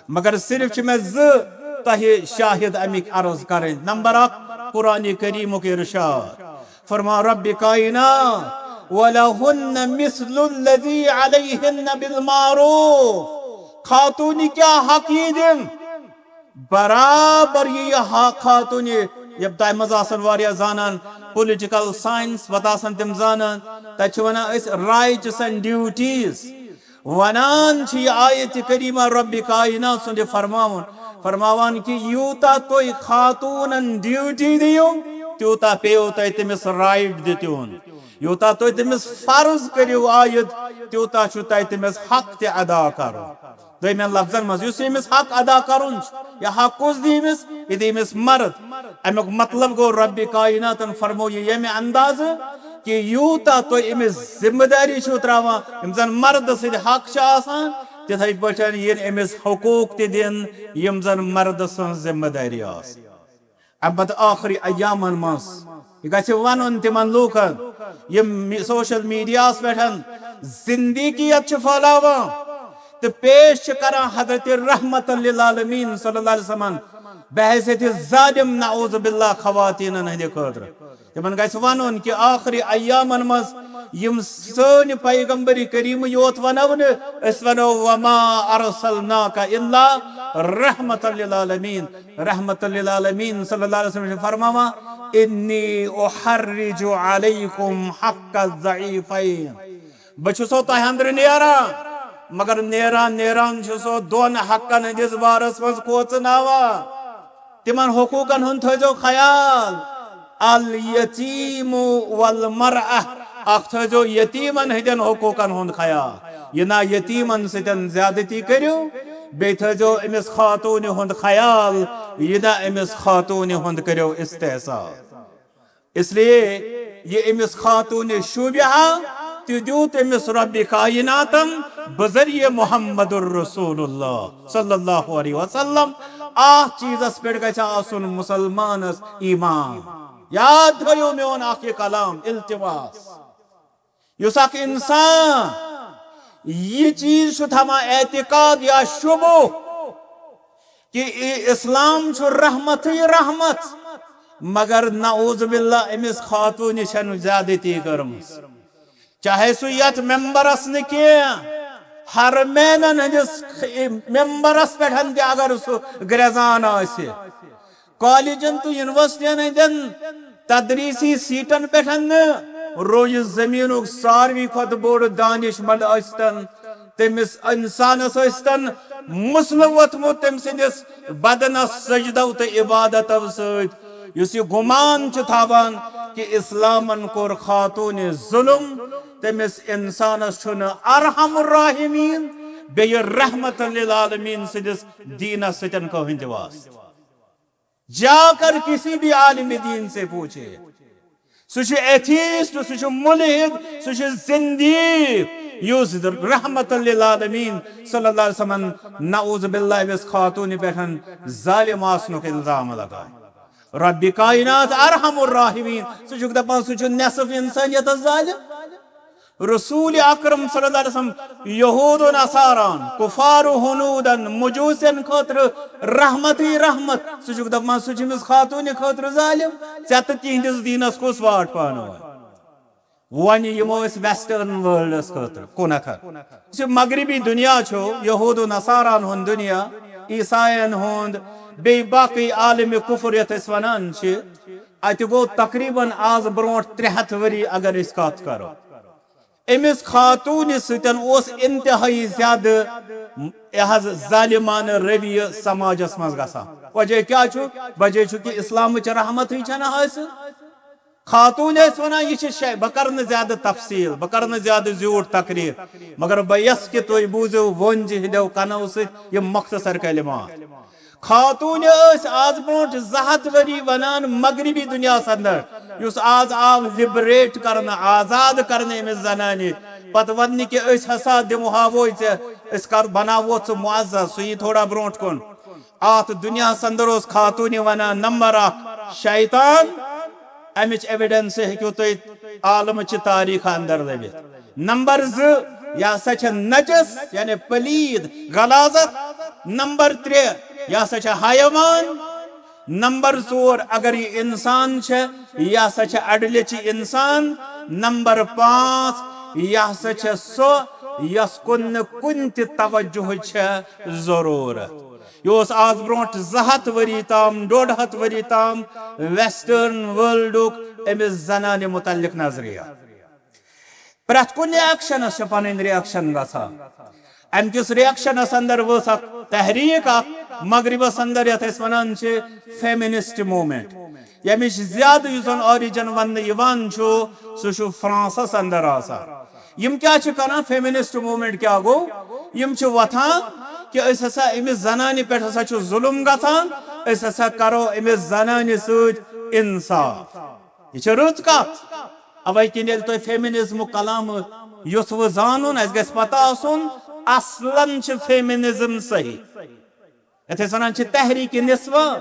مگر صرف چھِ مےٚ زٕ تۄہہِ شاہد اَمِکۍ عرض کرٕنۍ۔ نمبر اکھ، قرآن کریمُک ارشاد۔ فرما رب کائنات، "ولہن مثل الذی علیہن بالمعروف"۔ خاتوٗنہِ کیٛاہ حق یی دِنہٕ؟ برابر یہِ، یہِ حق خاتوٗنہِ۔ یہِ تۄہہِ منٛز آسن واریاہ زانان political science، پتہٕ آسن تِم زانان۔ تتہِ چھِ ونان أسۍ rights and duties۔ ونان چھِ یہِ آیت کریمہ رب کائنات سُنٛد یہِ فرماوُن، فرماوان کہِ یوٗتاہ تُہۍ خاتوٗنن duty دِیِو، تیوٗتاہ پیٚیو تۄہہِ تٔمِس right دیُن۔ یوٗتاہ تُہۍ تٔمِس فرض کٔرِو عائد، تیوٗتاہ چھُ تۄہہِ تٔمِس حق تہِ ادا کرُن۔ دوٚیمٮ۪ن لفظن منٛز، یُس ییٚمِس حق ادا کرُن چھُ، یہِ حق کُس دی أمِس؟ یہِ دی أمِس مرد۔ اَمیُک مطلب گوٚو، رب کائناتن فرموو یہِ ییٚمہِ اندازٕ کہِ یوٗتاہ تُہۍ أمِس ذمہٕ دٲری چھِو تراوان، یِم زن مردٕ سٕنٛدۍ حق چھِ آسان، تِتھے پٲٹھۍ یِن أمِس حقوٗق تہِ دِنہٕ، یِم زن مردٕ سٕنٛز ذمہٕ دٲری آسہٕ۔ اَمہِ پتہٕ ٲخری ایامن منٛز یہِ گژھِ ونُن تِمن لوٗکن، یِم می-، social mediaہس پٮ۪ٹھ زندگیت چھِ پھٲلاوان تہٕ پیش چھِ کران حضرت رحمت للعالمین صلی اللہ علیہ وسلم بحیثیت ظالم، نعوذ باللہ، خواتینن ہٕنٛدِ خٲطرٕ۔ تِمن گژھِ ونُن کہِ ٲخری ایامن منٛز یِم سٲنۍ پیغمبر کریم یوت ونو نہٕ، أسۍ ونو، "وما ارسلناک الا رحمت للعالمین۔" رحمت للعالمین صلی اللہ علیہ وسلم چھِ فرماوان، "انی احرج علیکم حق الضعیفین۔" بہٕ چھُسو تۄہہِ اندرٕ نیران، مگر نیران نیران چھُسو دۄن حقن ہٕنٛدِس بارس منٛز کھوژناوان۔ تِمن حقوٗقن ہُنٛد تھٲیزیو خیال۔ الیتیم والمرأة، اکھ تھٲیزیو یتیٖمن ہٕنٛدٮ۪ن حقوٗقن ہُنٛد خیال۔ یہِ نا یتیٖمن سۭتۍ زیادتی کٔرِو، بیٚیہِ تھٲیزیو أمِس خاتوٗنہِ ہُنٛد خیال، یہِ نا أمِس خاتوٗنہِ ہُنٛد کٔرِو استحصال۔ اس لیے یہِ أمِس خاتوٗنہِ شوٗبہِ ہا، تہِ دیُت أمِس رۄبِ کایناتن بذریعہ محمد رسول اللہ صلی اللہ علیہ وسلم۔ اتھ چیٖزس پٮ۪ٹھ گژھِ آسُن مُسلمانس ایمان۔ یاد تھٲیِو میون اکھ یہِ کلام، التماس۔ یُس اکھ انسان یہِ چیٖز چھُ تھاوان اعتقاد یا شبہ کہِ ای-، اسلام چھُ رحمتٕے رحمت، مگر نعوذ باللہ أمِس خاتوٗنہِ چھَنہٕ زیادتی کٔرمٕژ۔ چاہے سُہ یتھ ممبرس نہٕ کینٛہہ، حرمینن ہٕنٛدِس ممبرس پٮ۪ٹھ تہِ اگر سُہ گرٛزان آسہِ، کالجن تہٕ یونیورسٹین ہٕنٛدٮ۪ن تدریسی سیٹن پٮ۪ٹھ نہٕ، رویہِ زمینُک ساروی کھۄتہٕ بوٚڑ دانشمند ٲسۍتن، تٔمِس انسانس ٲسۍتن، مسلہٕ ووٚتھمُت تٔمۍ سٕنٛدِس بدنس سجدو تہٕ عبادتو سۭتۍ، یُس یہِ گمان چھُ تھاوان کہِ اسلامن کوٚر خاتوٗنہِ ظلم، تٔمِس انسانس چھُنہٕ ارحم الراحمین بیٚیہِ رحمت للعالمین سٕنٛدِس دیٖنس سۭتۍ کٕہٕنۍ تہِ واسطہٕ۔ جا کر کسی بھی عالم دین سے پوچھے، سُہ چھُ ایتھیسٹ، سُہ چھُ ملحد، سُہ چھُ زندیق، یُس رحمت للعالمین صلی اللہ علیہ وسلم، نعوذ باللہ، أمِس خاتوٗنہِ پٮ۪ٹھ ظالم آسنُک الزام لگایہِ۔ رب کائنات ارحم الراحمین، سُہ چھُکھ دپان سُہ چھُ نصف انسانیتس ظالم۔ رسول اکرم صلی اللہ علیہ وسلم یہود و نصاران، کفار و ہنودن، مجوسین خٲطرٕ رحمتٕے رحمت۔ سُہ چھُکھ دپان سُہ چھُ أمِس خاتوٗنہِ خٲطرٕ ظالم۔ ژےٚ تہٕ تِہنٛدِس دیٖنس کُس واٹھ پانہٕ وٲنۍ؟ وۄنۍ یِمو أسۍ ویسٹرن ورلڈس خٲطرٕ کُنتھ۔ یُس یہِ مغربی دُنیا چھُ، یہود و نصاران ہُنٛد دُنیا، عیساین ہُنٛد، بیٚیہِ باقٕے عالم کفر یتھ أسۍ ونان چھِ، اتہِ گوٚو تقریباً آز برونٛٹھ ترٛےٚ ہتھ ؤری اگر أسۍ کتھ کرو۔ أمِس خاتوٗنہِ سۭتۍ اوس انتہٲیی زیادٕ، یہِ حظ، ظالمانہٕ رویہ سماجس منٛز گژھان۔ وجہ کیٛاہ چھُ؟ وجہ چھُ کہِ اسلامٕچ رحمتٕے چھنہٕ حٲصِل۔ خاتوٗن ٲسۍ ونان، یہِ چھِ شے-، بہٕ کرٕ نہٕ زیادٕ تفصیٖل، بہٕ کرٕ نہٕ زیادٕ زیوٗٹھ تقریر، مگر بہٕ یژھٕ کہِ تُہۍ بوٗزِو وۄنۍ زِ ہٕنٛدیو کنو سۭتۍ یِم مختصر کلمات۔ خاتوٗنہِ ٲسۍ آز برونٛٹھ زٕ ہتھ ؤری ونان مغربی دُنیاہس اندر، یُس آز آو لبریٹ کرنہٕ، آزاد کرنہٕ أمِس زنانہِ، پتہٕ وننہِ کہِ أسۍ ہسا دِمہٕ ہاووے ژےٚ، أسۍ کر بناوو ژٕ معزز، سُہ یی تھوڑا برونٛٹھ کُن۔ اتھ دُنیاہس اندر اوس خاتوٗنہِ ونان نمبر اکھ شیطان، امِچ ایویڈنس ہیٚکِو تُہۍ عالمٕچہِ تاریخ اندر لٔبِتھ۔ نمبر زٕ، یہِ ہسا چھےٚ نجس، یعنی پلیٖد، غلاظت۔ نمبر ترٛےٚ، یہِ ہسا چھےٚ حیوان۔ نمبر ژور، اگر یہِ انسان چھےٚ، یہِ ہسا چھےٚ اڈٕلیٚچہِ انسان۔ نمبر پانٛژھ، یہِ ہسا چھےٚ سۄ، یۄس کُن نہٕ کُنہِ تہِ توجہٕچ چھےٚ ضروٗرت۔ یہِ اوس آز برونٛٹھ زٕ ہتھ ؤری تام، ڈوٚڈ ہتھ ؤری تام ویسٹرن ورلڈُک أمِس زنانہِ متعلق نظریہ۔ پرٛٮ۪تھ کُنہِ ایکشنس چھِ پنٕنۍ ریئیکشن گژھان۔ امہِ کِس ریئیکشنس اندر وٲژ اکھ تحریک اکھ مغربس اندر، یتھ أسۍ ونان چھِ فیمنسٹ موومنٹ، ییٚمِچ زیادٕ یُس زن اوریجن وننہٕ یِوان چھُ، سُہ چھُ فرانسس اندر آسان۔ یِم کیٛاہ چھِ کران؟ فیمنسٹ موومنٹ کیٛاہ گوٚو؟ یِم چھِ وۄتھان کہِ أسۍ ہسا أمِس زنانہِ پٮ۪ٹھ ہسا چھُ ظُلُم گژھان، أسۍ ہسا کرو أمِس زنانہِ سۭتۍ انصاف۔ یہِ چھِ رٕژ کتھ۔ اوے کِنۍ ییٚلہِ تۄہہِ فیمنزمُک کلام یوٚژھوٕ زانُن، اَسہِ گژھِ پتہ آسُن، اصلاً چھِ فیمنزم صحیح۔ یتھ أسۍ ونان چھِ تحریک نسواں،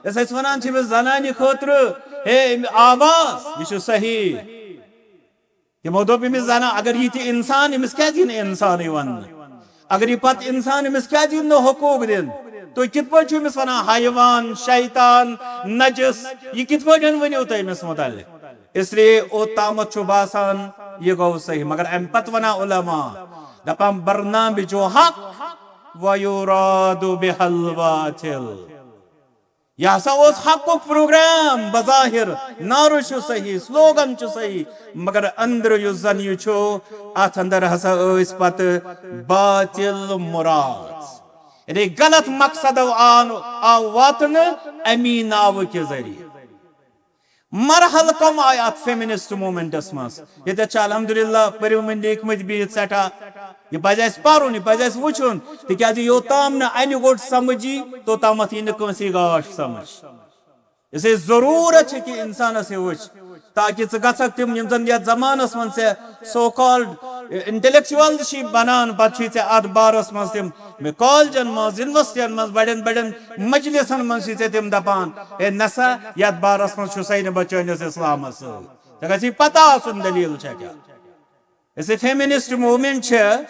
یۄس أسۍ ونان چھِ أمِس زنانہِ خٲطرٕ، ہے، آواز، یہِ چھُ صحیح۔ تِمو دوٚپ أمِس زنان، اگر یہِ تہِ انسان، أمِس کیازِ یی نہٕ انسانٕے وننہٕ؟ اگر یہِ پتہٕ انسان، أمِس کیازِ یِن نہٕ حقوق دِنہٕ؟ تُہۍ کِتھ پٲٹھۍ چھِو أمِس ونان حیوان، شیطان، نجس؟ یہِ کِتھ پٲٹھۍ ؤنِو تُہۍ أمِس متعلق؟ اس لیے اوٚتامتھ چھُ باسان، یہِ گوٚو صحیح، مگر امہِ پتہٕ ونان علماء، دپان، برنامہ جو حق و یراد بہ الباطل۔ یہِ ہسا اوس حقُک پروگرام، بظاہر نعرٕ چھُ صحیح، سلوگن چھُ صحیح، مگر أنٛدرٕ یُس زن یہِ چھُ، اتھ اندر ہسا ٲسۍ پتہٕ باطل مراد، یعنی غلط مقصدو آو، آو واتنہٕ امی ناوٕ کہِ ذٔریعہٕ۔ مرحلہٕ کم آیہِ اتھ فیمنسٹ موومنٹس منٛز؟ ییٚتٮ۪تھ چھِ الحمدللہ پٔرۍوٕنۍ لیٖکھمٕتۍ بِہِتھ سٮ۪ٹھاہ۔ یہِ پزِ اسہِ پرُن، یہِ پزِ اسہِ وٕچھُن، تِکیازِ یوٚتام نہٕ انہِ گوٚٹ سمجھ یی، توٚتامتھ یی نہٕ کٲنٛسی گاش سمجھ۔ یۄس اسہِ ضروٗرت چھِ کہِ انسانس یہِ وٕچھ، تاکہِ ژٕ گژھکھ تِم، یِم زن یتھ زمانس منٛز ژےٚ سو کالڈ انٹلیکچوئل چھِ بنان، پتہٕ چھِ ژےٚ اتھ بارس منٛز تِم، مےٚ کالجن منٛز، یونیورسٹین منٛز، بڑٮ۪ن بڑٮ۪ن مجلسن منٛز چھِ ژےٚ تِم دپان، ہے نسا، یتھ بارس منٛز چھُسے نہٕ بہٕ چٲنِس اسلامس سۭتۍ۔ ژےٚ گژھی پتہ آسُن دلیل چھےٚ کیٛاہ۔ یۄس یہِ فیمنسٹ موومنٹ چھےٚ،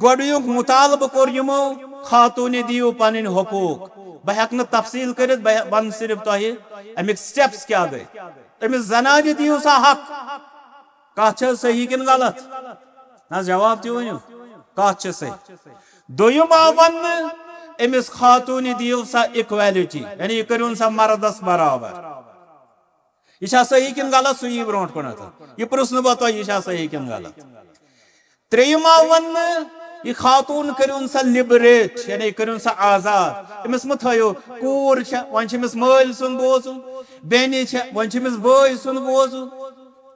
گۄڈٕنیُک مطالبہٕ کوٚر یِمو، خاتوٗنہِ دِیِو پنٕنۍ حقوٗق۔ بہٕ ہٮ۪کہٕ نہٕ تفصیٖل کٔرِتھ، بہٕ ونہٕ صرف تۄہہِ امیِکۍ سٹیپس کیٛاہ گٔے۔ أمِس زنانہِ دِیِو سا حق۔ کتھ چھےٚ صحیح کِنہٕ غلط؟ نہ، جواب تہِ ؤنِو، کتھ چھےٚ صحیح؟ دوٚیِم آو وننہٕ، أمِس خاتوٗنہِ دِیِو سا اِکویلٹی، یعنی یہِ کٔرِوُن سا مردس برابر۔ یہِ چھا صحیح کِنہٕ غلط، سُہ یی برونٛٹھ کُنتھ۔ یہِ پرٛژھ نہٕ بہٕ تۄہہِ، یہِ چھا صحیح کِنہٕ غلط۔ ترٛیٚیِم آو وننہٕ، یہِ خاتوٗن کٔرِوُن سا لِبریٹ، یعنی کٔرِوُن سا آزاد۔ أمِس مہٕ تھٲیِو، کوٗر چھےٚ، وۄنۍ چھُ أمِس مٲلۍ سُنٛد بوزُن، بیٚنہِ چھےٚ، وۄنۍ چھُ أمِس بٲے سُنٛد بوزُن،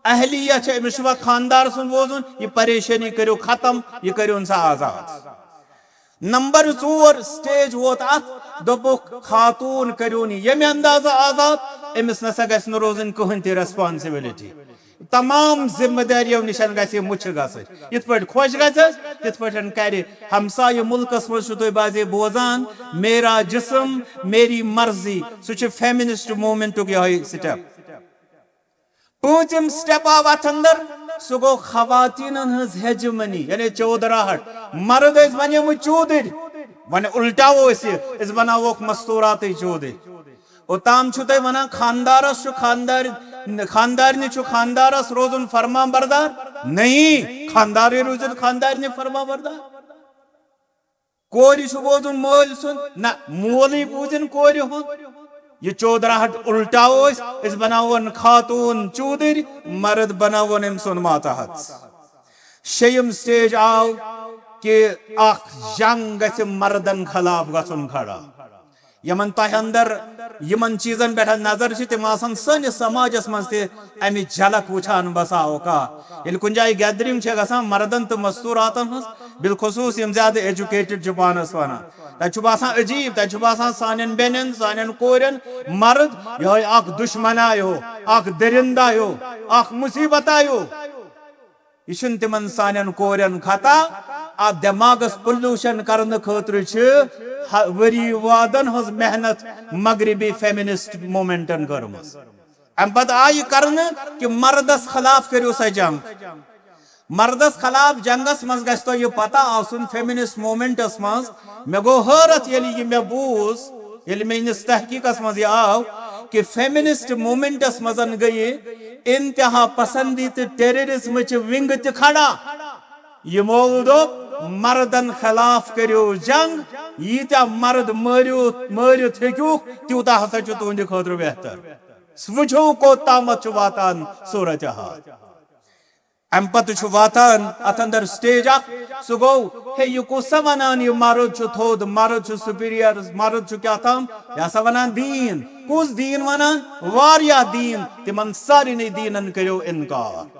اہلیہ چھےٚ، أمِس چھُ وۄنۍ خانٛدار سُنٛد بوزُن، یہِ پریشٲنی کٔرِو ختم، یہِ کٔرِوُن سا آزاد۔ نمبر ژور سٹیج ووت اتھ، دوٚپُکھ، خاتوٗن کٔرِوُن ییٚمہِ اندازٕ آزاد، أمِس نسا گژھِ نہٕ روزٕنۍ کٕہٕنۍ تہِ ریسپانسبلٹی۔ تمام ذمہ دٲریو نِش گژھِ یہِ مُچھِ گژھٕنۍ۔ یِتھ پٲٹھۍ خۄش گژھٮ۪س، تِتھ پٲٹھۍ کرِ۔ ہمسایہِ مُلکس منٛز چھُو تُہۍ بعضے بوزان، میرا جسم، میری مرضی۔ سُہ چھُ فیمنسٹ موومنٹُک یِہوٚے سٹیپ۔ پوٗنٛژِم سٹیپ آو اتھ اندر، سُہ گوٚو خواتینن ہٕنٛز ہیجمنی، یعنی چودراہٹ۔ مرد ٲسۍ بنیمٕتۍ چودٕرۍ، وۄنۍ الٹاوو أسۍ یہِ، أسۍ بناووکھ مستوراتٕے چودٕرۍ۔ اوٚتام چھُو تُہۍ ونان خانٛدارس چھُ خانٛدار، خانٛدارنہِ چھُ خانٛدارس روزُن فرمان بردار؟ نہیں، خانٛدارٕے روٗزِن خانٛدارنہِ فرمان بردار۔ کورِ چھُ بوزُن مٲلۍ سُنٛد، نہ، مولٕے بوٗزِن کورِ ہُنٛد۔ یہِ چودراہٹ الٹاوو أسۍ، أسۍ بناوون خاتوٗن چودٕرۍ، مرد بناوون أمۍ سُنٛد ماتحت۔ شیٚیِم سٹیج آو کہ اکھ جنگ گژھِ مردن خلاف گژھُن کھڑا۔ یمن تۄہہِ اندر یمن چیزن پٮ۪ٹھ نظر چھِ، تِم آسن سٲنِس سماجس منٛز تہِ امِچ جھلک وٕچھان۔ بسا اوقات ییٚلہِ کُنہِ جایہِ گیدرنگ چھےٚ گژھان مردن تہٕ مستوراتن ہٕنٛز، بالخصوص یِم زیادٕ ایجوکیٹڈ چھِ پانس ونان، تتہِ چھُ باسان عجیب، تتہِ چھُ باسان سانٮ۪ن بیٚنٮ۪ن، سانٮ۪ن کورٮ۪ن مرد یِہوٚے اکھ دشمنا ہیوٗ، اکھ درندہ ہیوٗ، اکھ مصیبتا ہیوٗ۔ یہِ چھُنہٕ تِمن سانٮ۪ن کورٮ۪ن خطا۔ اتھ دٮ۪ماغس پولوشن کرنہٕ خٲطرٕ چھِ ہ-، ؤری وادن ہٕنٛز محنت مغربی فیمنسٹ مومنٹن کٔرمٕژ۔ امہِ پتہٕ آیہِ کرنہٕ کہِ مردس خلاف کٔرِو سا جنگ۔ مردس خلاف جنگس منٛز گژھِ تۄہہِ یہِ پتہ آسُن، فیمنسٹ مومنٹس منٛز مےٚ گوٚو حٲرتھ ییٚلہِ یہِ مےٚ بوٗز، ییٚلہِ میٲنِس تحقیقس منٛز یہِ آو کہِ فیمنسٹ مومنٹس منٛز گٔیہِ انتہا پسندی تہٕ ٹیررزم چہِ ونگ تہِ کھڑا۔ یِمو دوٚپ، مردن خلاف کٔرِو جنگ، ییٖتیٛاہ مرد مٲرِو، مٲرِتھ ہیٚکِوکھ، تیوٗتاہ ہسا چھُ تُہنٛدِ خٲطرٕ بہتر۔ وٕچھِو کوٚت تامتھ چھُ واتان صورتحال۔ امہِ پتہٕ چھُ واتان اتھ اندر سٹیج اکھ، سُہ گوٚو، ہے، یہِ کُس سا ونان، یہِ مرد چھُ تھوٚد، مرد چھُ سپیریئر، مرد چھُ کیٛاہ تام، یہِ ہسا ونان دیٖن۔ کُس دیٖن ونان؟ واریاہ دیٖن۔ تِمن سارنٕے دیٖنن کٔرِو انکار۔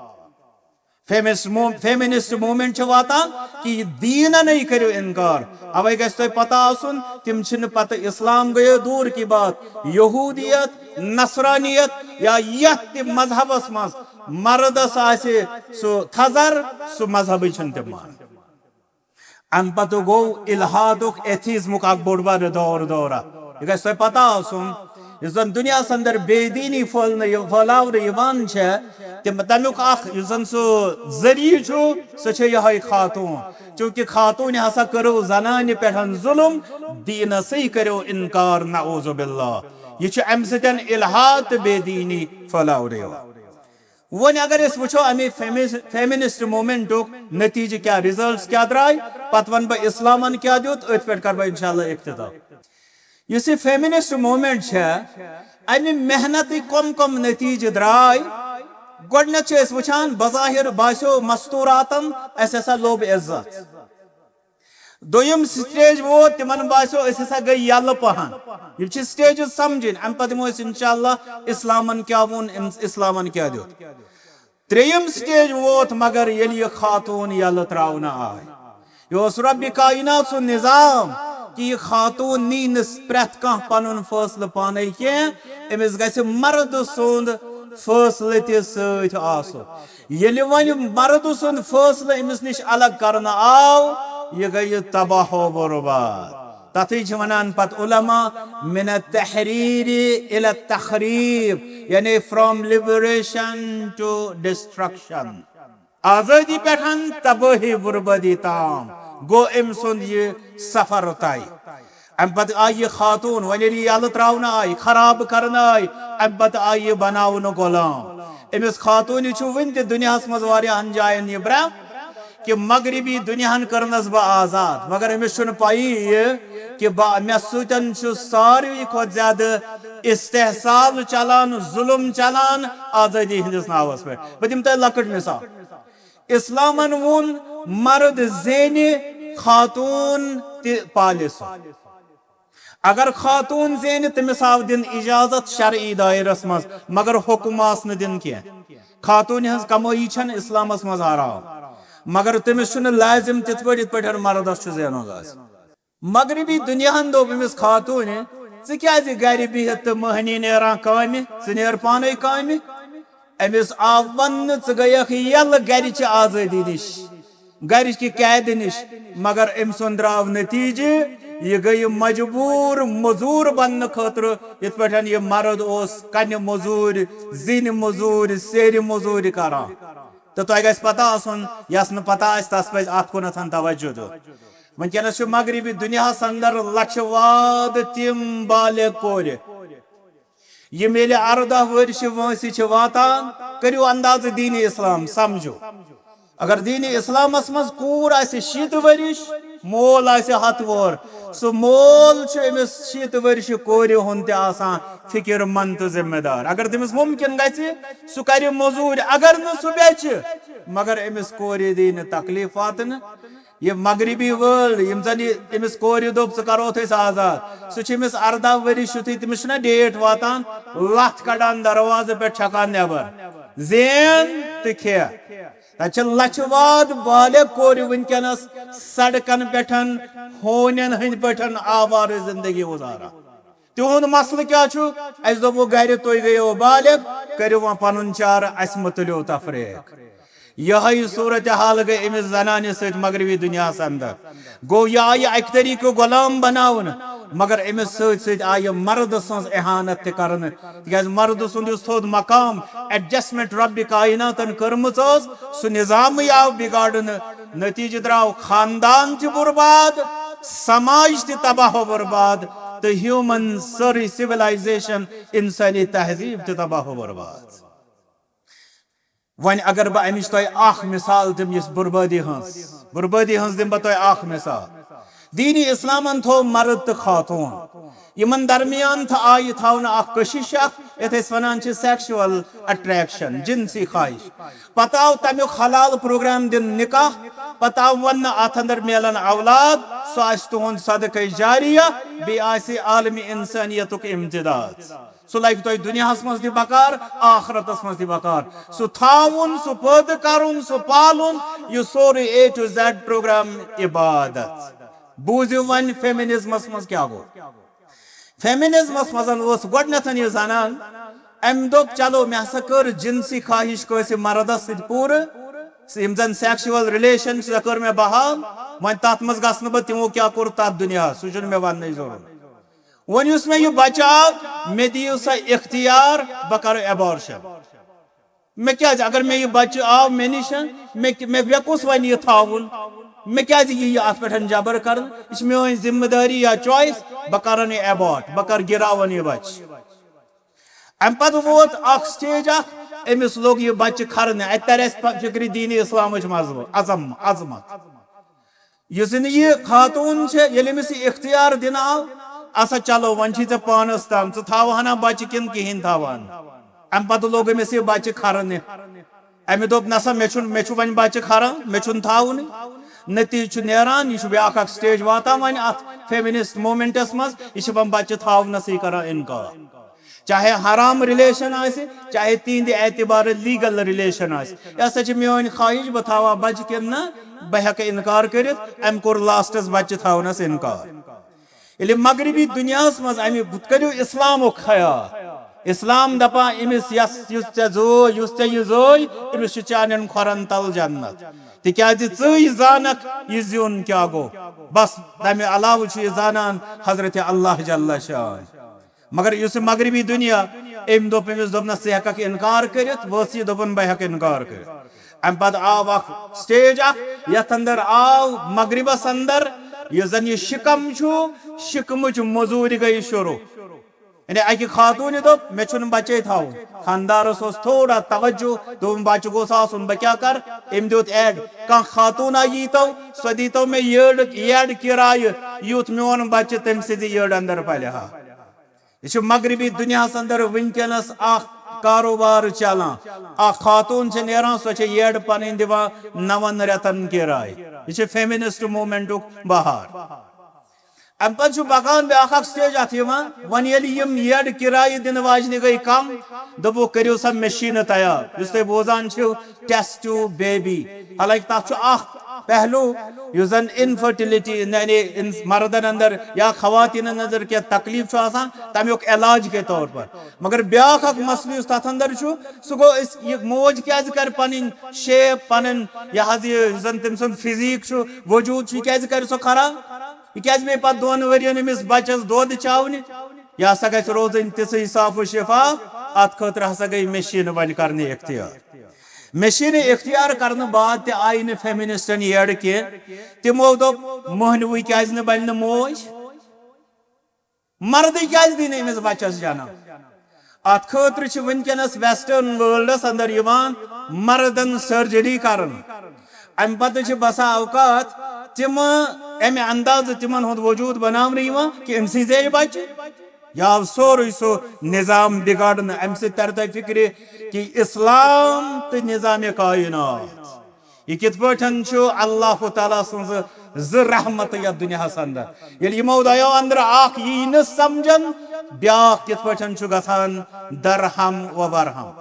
فیمنسٹ مو-، فیمنسٹ مومنٹ چھِ واتان کہِ یہِ دیٖننٕے کٔرِو انکار۔ اوے گژھِ تۄہہِ پتہ آسُن، تِم چھِنہٕ پتہٕ اسلام گٔیو دوٗر کی بات، یہودیت، نصرانیت یا یتھ تہِ مذہبس منٛز مردس آسہِ سُہ تھزر، سُہ مذہبٕے چھِنہٕ تِم مانان۔ امہِ پتہٕ گوٚو الحادُک، ایتھیزمُک اکھ بوٚڑ بارٕ دور دورہ۔ یہِ گژھِ تۄہہِ پتہ آسُن، یُس زن دُنیاہس اندر بے دیٖنی پھٲلنہٕ یہِ-، پھٲلاونہٕ یِوان چھےٚ، تِم، تمیُک اکھ یُس زن سُہ ذٔریعہٕ چھُ، سُہ چھےٚ یِہوٚے خاتوٗن۔ چونکہ خاتوٗنہِ ہسا کٔرٕو زنانہِ پٮ۪ٹھ ظُلم، دیٖنسٕے کٔرِو انکار، نعوذ باللہ۔ یہِ چھُ امہِ سۭتۍ الحاد تہٕ بے دیٖنی پھٲلاونہٕ یِوان۔ وۄنۍ اگر أسۍ وٕچھو اَمہِ فیمس-، فیمنسٹ مومنٹُک نتیٖجہٕ کیٛاہ، رزلٹس کیٛاہ درٛاے، پتہٕ وَنہٕ بہٕ اِسلامن کیٛاہ دیُت، أتھۍ پٮ۪ٹھ کرٕ بہٕ انشاءاللہ اختتام۔ یُس یہِ فیمنسٹ مومنٹ چھےٚ، اَمہِ محنتٕکۍ کۄم کۄم نتیٖجہٕ درٛاے؟ گۄڈٕنٮ۪تھ چھِ أسۍ وٕچھان، بظاہر باسیو مستوٗراتن اَسہِ ہسا لوٚب عزت۔ دوٚیِم سٹیج ووت، تِمن باسیو أسۍ ہسا گٔے یَلہٕ پہن۔ یِم چھِ سٹیجز سمجھٕنۍ، اَمہِ پتہٕ دِمو أسۍ انشاءاللہ اِسلامن کیٛاہ ووٚن، أمِس اِسلامن کیٛاہ دیُت۔ ترٛیٚیِم سٹیج ووت، مگر ییٚلہِ یہِ خاتوٗن یَلہٕ ترٛاونہٕ آے، یہِ اوس رۄبِ کاینات سُنٛد نظام کہِ یہِ خاتوٗن نی نہٕ پرٛٮ۪تھ کانٛہہ پنُن فٲصلہٕ پانے کینٛہہ، أمِس گژھِ مردٕ سُنٛد فٲصلہٕ تہِ سۭتۍ آسُن۔ ییٚلہِ وۄنۍ مردٕ سُنٛد فٲصلہٕ أمِس نِش الگ کرنہٕ آو، یہِ گٔیہِ تباہ و برباد۔ تتھٕے چھِ ونان پتہٕ علماء، من التحریر الی التخریب، یعنی from liberation to destruction۔ آزٲدی پٮ۪ٹھ تبٲہی بربٲدی تام گوٚو أمۍ سُنٛد یہِ سفر طے۔ اَمہِ پتہٕ آیہِ یہِ خاتوٗن، وۄنۍ ییٚلہِ یہِ یَلہٕ ترٛاونہٕ آیہِ، خراب کرنہٕ آیہِ، اَمہِ پتہٕ آیہِ یہِ بناونہٕ غلام۔ أمِس خاتوٗنہِ چھُ وٕنہِ تہِ دُنیاہَس منٛز واریاہَن جایَن یہِ برٛا کہِ مغربی دُنیاہَن کٔرنَس بہٕ آزاد، مگر أمِس چھُنہٕ پَیی یہِ کہِ بہٕ، مےٚ سۭتۍ چھُ ساروی کھۄتہٕ زیادٕ استحصال چلان، ظُلُم چلان آزٲدی ہٕنٛدِس ناوَس پٮ۪ٹھ۔ بہٕ دِمہٕ تۄہہِ لۄکٕٹ مثال۔ اِسلامن ووٚن، مرد زینہِ، خاتوٗن تہِ پالہِ سُہ۔ اگر خاتوٗن زینہِ، تٔمِس آو دِنہٕ اجازت شرعی دٲیرس منٛز، مگر حُکم آس نہٕ دِنہٕ کینٛہہ۔ خاتوٗنہِ ہٕنٛز کمٲیی چھنہٕ اِسلامس منٛز حرام، مگر تٔمِس چھُنہٕ لازم تِتھ پٲٹھۍ یِتھ پٲٹھۍ مردس چھُ زینُن لازم۔ مغربی دُنیاہن دوٚپ أمِس خاتوٗنہِ، "ژٕ کیازِ گرِ بِہِتھ تہٕ مٔہنی نیران کامہِ؟ ژٕ نیر پانے کامہِ۔" أمِس آو وننہٕ، "ژٕ گٔیکھ یَلہٕ گرِچہِ آزٲدی نِش، گرِچہِ قیدٕ نِش۔" مگر أمۍ سُنٛد درٛاو نتیٖجہٕ، یہِ گٔیہِ مجبوٗر مٔزوٗر بننہٕ خٲطرٕ، یِتھ پٲٹھۍ یہِ مرد اوس کنہِ مٔزوٗرۍ، زِنہِ مٔزوٗرۍ، سیرِ مٔزوٗرۍ کران۔ تہٕ تۄہہِ گژھِ پتہ آسُن، یس نہٕ پتہ آسہِ، تس پزِ اتھ کُنتھ توجہ دیُن۔ وٕنکیٚنس چھُ مغربی دُنیاہس اندر لچھِ واد تِم بالغ کورِ، یِم ییٚلہِ ارداہ ؤرشہِ وٲنٛسہِ چھِ واتان، کٔرِو اندازٕ دین اسلام، سمجھو۔ اگر دین اسلامس منٛز کوٗر آسہِ شیٖتھ ؤرِش، مول آسہِ ہتھ وُہُر، سُہ مول چھُ أمِس شیٖتہٕ ؤرشہِ کورِ ہُنٛد تہِ آسان فِکر مند تہٕ ذمہٕ دار۔ اگر تٔمِس مُمکِن گژھِ، سُہ کرِ موٚزوٗرۍ، اگر نہٕ سُہ بیچھِ، مگر أمِس کورِ دی نہٕ تکلیف واتنہٕ۔ یہِ مغربی world، یِم زن یہِ أمِس کورِ دوٚپ، "ژٕ کرو أسۍ آزاد"، سُہ چھُ أمِس ارداہ ؤرِش یُتھُے تٔمِس چھُنہ date واتان، لتھ کڑان دروازٕ پٮ۪ٹھ، چھکان نٮ۪بر، "زین تہٕ کھےٚ"۔ تتہِ چھِ لچھِ واد بالغ کورِ وٕنکیٚنس سڑکن پٮ۪ٹھ ہونٮ۪ن ہٕنٛدۍ پٲٹھۍ آوارٕ زندگی گُزاران۔ تِہُنٛد مسلہٕ کیٛاہ چھُ؟ اَسہِ دوٚپوُ گرِ، "تُہۍ گٔیو بالغ، کٔرِو وۄنۍ پنُن چارٕ، اَسہِ مہ تُلِو تفریق۔" یِہوٚے صورت حال گٔے أمِس زنانہِ سۭتۍ مغربی دُنیاہَس اندر۔ گوٚو، یہِ آیہِ اَکہِ طریٖقہٕ غلام بناونہٕ، مگر أمِس سۭتۍ سۭتۍ آیہِ مردٕ سٕنٛز اہانت تہِ کرنہٕ، تِکیٛازِ مردٕ سُنٛد یُس تھوٚد مقام، adjustment رۄبِ کائناتن کٔرمٕژ ٲس، سُہ نظامٕے آو بگاڑنہٕ۔ نتیٖجہٕ درٛاو خاندان تہِ برباد، سماج تہِ تباہ و برباد، تہٕ human سٲرٕے civilization، انسٲنی تہذیٖب تہِ تباہ و برباد۔ وۄنۍ اگر بہٕ امِچ تۄہہِ اکھ مثال دِمہٕ، یُس بربٲدی ہٕنٛز، بربٲدی ہٕنٛز دِمہٕ بہٕ تۄہہِ اکھ مثال۔ دینِ اسلامن تھوٚو مرد تہٕ خاتوٗن، یِمن درمیان تھا-، آیہِ تھاونہٕ اکھ کشش اکھ، یتھ أسۍ ونان چھِ sexual attraction، جنسی خواہش۔ پتہٕ آو تمیُک حلال پروگرام دِنہٕ، نکاح۔ پتہٕ آو وننہٕ، اتھ اندر میلن اولاد، سُہ آسہِ تُہُنٛد صدقہ جاریہ، بیٚیہِ آسہِ عالمِ انسانیتُک امتداد۔ سُہ لگہِ تۄہہِ دُنیاہس منٛز تہِ بکار، آخرتس منٛز تہِ بکار۔ سُہ تھاوُن، سُہ پٲدٕ کرُن، سُہ پالُن، یہِ سورُے A to Z پروگرام عبادت۔ بوٗزِو وۄنۍ، فیمینزمس منٛز کیٛاہ گوٚو۔ فیمینزمس منٛز اوس گۄڈٕنیتھ یہِ زنان، أمۍ دوٚپ، "چلو، مےٚ ہسا کٔر جنسی خواہش کٲنٛسہِ مردس سۭتۍ پوٗرٕ، یِم زن sexual relation چھِ، سۄ کٔر مےٚ بحال، وۄنۍ تتھ منٛز گژھٕ نہٕ بہٕ، تِمو کیٛاہ کوٚر تتھ دُنیاہس، سُہ چھُنہٕ مےٚ وننٕچ ضروٗرت۔ وۄنۍ یُس مےٚ یہِ بچہٕ آو، مےٚ دِیِو سا اختیار، بہٕ کرٕ abortion۔" مےٚ کیٛازِ، اگر مےٚ یہِ بچہٕ آو مےٚ نِش، مےٚ، مےٚ، مےٚ کُس وَنہِ یہِ تھاوُن؟ مےٚ کیٛازِ یی یہِ اَتھ پٮ۪ٹھ جبر کرنہٕ؟ یہِ چھِ میٛٲنۍ ذمہٕ دٲری یا choice، بہٕ کرن یہِ abort، بہٕ کر گِراوَن یہِ بچہٕ۔ اَمہِ پتہٕ ووت اکھ stage اکھ، أمِس لوٚگ یہِ بچہٕ کھرنہِ، اَتہِ ترِ اَسہِ پَتہٕ فِکرِ دیٖنِ اِسلامٕچ مزٕ، عظم-، عظمت۔ یُس زن یہِ خاتوٗن چھےٚ، ییٚلہِ أمِس یہِ اختیار دِنہٕ آو، "اَسا چلو، وۄنۍ چھُے ژےٚ پانس تام، ژٕ تھاوہنا بچہٕ کِنہٕ کِہیٖنۍ تھاوہن؟" اَمہِ پتہٕ لوٚگ أمِس یہِ بچہٕ کھرنہِ۔ أمۍ دوٚپ، "نسا، مےٚ چھُنہٕ، مےٚ چھُ وۄنۍ بچہٕ کھران، مےٚ چھُنہٕ تھاوُنٕے۔" نتیٖجہٕ چھُ نیران، یہِ چھُ بیٛاکھ اکھ stage واتان وۄنۍ اتھ feminist movementس منٛز، یہِ چھِ وۄنۍ بچہٕ تھاونسٕے کران انکار۔ چاہے حرام relation آسہِ، چاہے تِہنٛدِ اعتبارٕ legal relation آسہِ، یہِ ہسا چھِ میٲنۍ خواہش، بہٕ تھاوہا بچہٕ کِنہٕ نہ، بہٕ ہٮ۪کہٕ انکار کٔرِتھ۔ أمۍ کوٚر lastس بچہٕ تھاونس انکار۔ ییٚلہِ مغربی دُنیاہس منٛز امہِ بُتھ کٔرِو اسلامُک خیال، اسلام دپان، أمِس یس، یُس ژےٚ زٲے، یُس ژےٚ یہِ زٲے، أمِس چھُ چانٮ۪ن کھۄرن تل جنت، تِکیازِ ژٕے زانکھ یہِ زیُن کیٛاہ گوٚو۔ بس، تمہِ علاوٕ چھُ یہِ زانان حضرت اللہ جل شان۔ مگر یُس یہِ مغربی دُنیا، أمۍ دوٚپ أمِس، دوٚپنس، "ژٕ ہٮ۪ککھ انکار کٔرِتھ؟" ؤژھ یہِ، دوٚپُن، "بہٕ ہٮ۪کہٕ انکار کٔرِتھ۔" امہِ پتہٕ آو اکھ stage اکھ، یتھ اندر آو مغربس اندر، یُس زن یہِ شکم چھُ، شکمٕچ مٔزوٗرۍ گٔیہِ شروع۔ یعنی اکہِ خاتوٗنہِ دوٚپ، "مےٚ چھُنہٕ بچے تھاوُن۔" خاندارس اوس تھوڑا توجہ، دوٚپُن، "بچہٕ گوٚژھ آسُن، بہٕ کیٛاہ کرٕ؟" أمۍ دیُت ad، "کانٛہہ خاتوٗنا ییٖتو، سۄ دیٖتو مےٚ یٔڑ، یٔڑ کرایہِ، یُتھ میون بچہٕ تٔمۍ سٕنٛزِ یٔڑ اندر پلہِ ہا۔" یہِ چھُ مغربی دُنیاہس اندر وٕنکیٚنس اکھ کاروبار چلان۔ اکھ خاتوٗن چھِ نیران، سۄ چھِ یٔڑ پنٕنۍ دِوان نون رٮ۪تن کرایہِ۔ یہِ چھِ feminist movementُک بہار۔ امہِ پتہٕ چھُ پکان بیٛاکھ اکھ stage اتھ یِوان۔ وۄنۍ ییٚلہِ یِم یٔڑ کرایہِ دِنہٕ واجنہِ گٔے کم، دوٚپُکھ، "کٔرِو سا مشیٖنہٕ تیار، یُس تُہۍ بوزان چھِو test tube baby۔" حالانکہ تتھ چھُ اکھ پہلو، یُس زن infertility، یعنی انس-، مردن اندر یا خواتینن اندر کینٛہہ تکلیف چھُ آسان، تمیُک علاج کے طور پر۔ مگر بیٛاکھ اکھ مسلہٕ یُس تتھ اندر چھُ، سُہ گوٚو، أسۍ، یہِ موج کیٛازِ کرِ پنٕنۍ shape، پنٕنۍ، یہِ حظ، یہِ زن تٔمۍ سُنٛد physique چھُ، وجوٗد چھُ، یہِ کیٛازِ کرِ سۄ خراب؟ یہِ کیٛازِ پیٚیہِ پتہٕ دۄن ؤرین أمِس بچس دۄد چاونہِ؟ یہِ ہسا گژھِ روزٕنۍ تِژھٕے صاف و شفاف۔ اتھ خٲطرٕ ہسا گٔے مشیٖنہٕ وۄنۍ کرنہِ اختیار۔ مشیٖنہٕ اختیار کرنہٕ بعد تہِ آیہِ نہٕ feministن یٔڑ کینٛہہ۔ تِمو دوٚپ، "مۄہنوٕے کیٛازِ نہٕ بنہِ نہٕ موج؟ مردٕے کیٛازِ دی نہٕ أمِس بچس جنم؟" اتھ خٲطرٕ چھِ وٕنکیٚنس western worldس اندر یِوان مردن surgery کرنہٕ۔ امہِ پتہٕ چھِ بسا اوقات تِم امہِ اندازٕ تِمن ہُنٛد وجود بناونہٕ یِوان کہِ أمۍ سٕے زیٚیہِ بچہِ۔ یہِ آو سورُے سُہ نظام بگاڑنہٕ۔ امہِ سۭتۍ ترِ تۄہہِ فکرِ کہِ اسلام تہٕ نظام کائنات، یہِ کِتھ پٲٹھۍ چھُ اللہ تعالیٰ سٕنٛز زٕ رحمتہٕ یتھ دُنیاہس اندر۔ ییٚلہِ یِمو دۄیو اندرٕ اکھ یی نہٕ سمجھن، بیٛاکھ کِتھ پٲٹھۍ چھُ گژھان درہم و برہم۔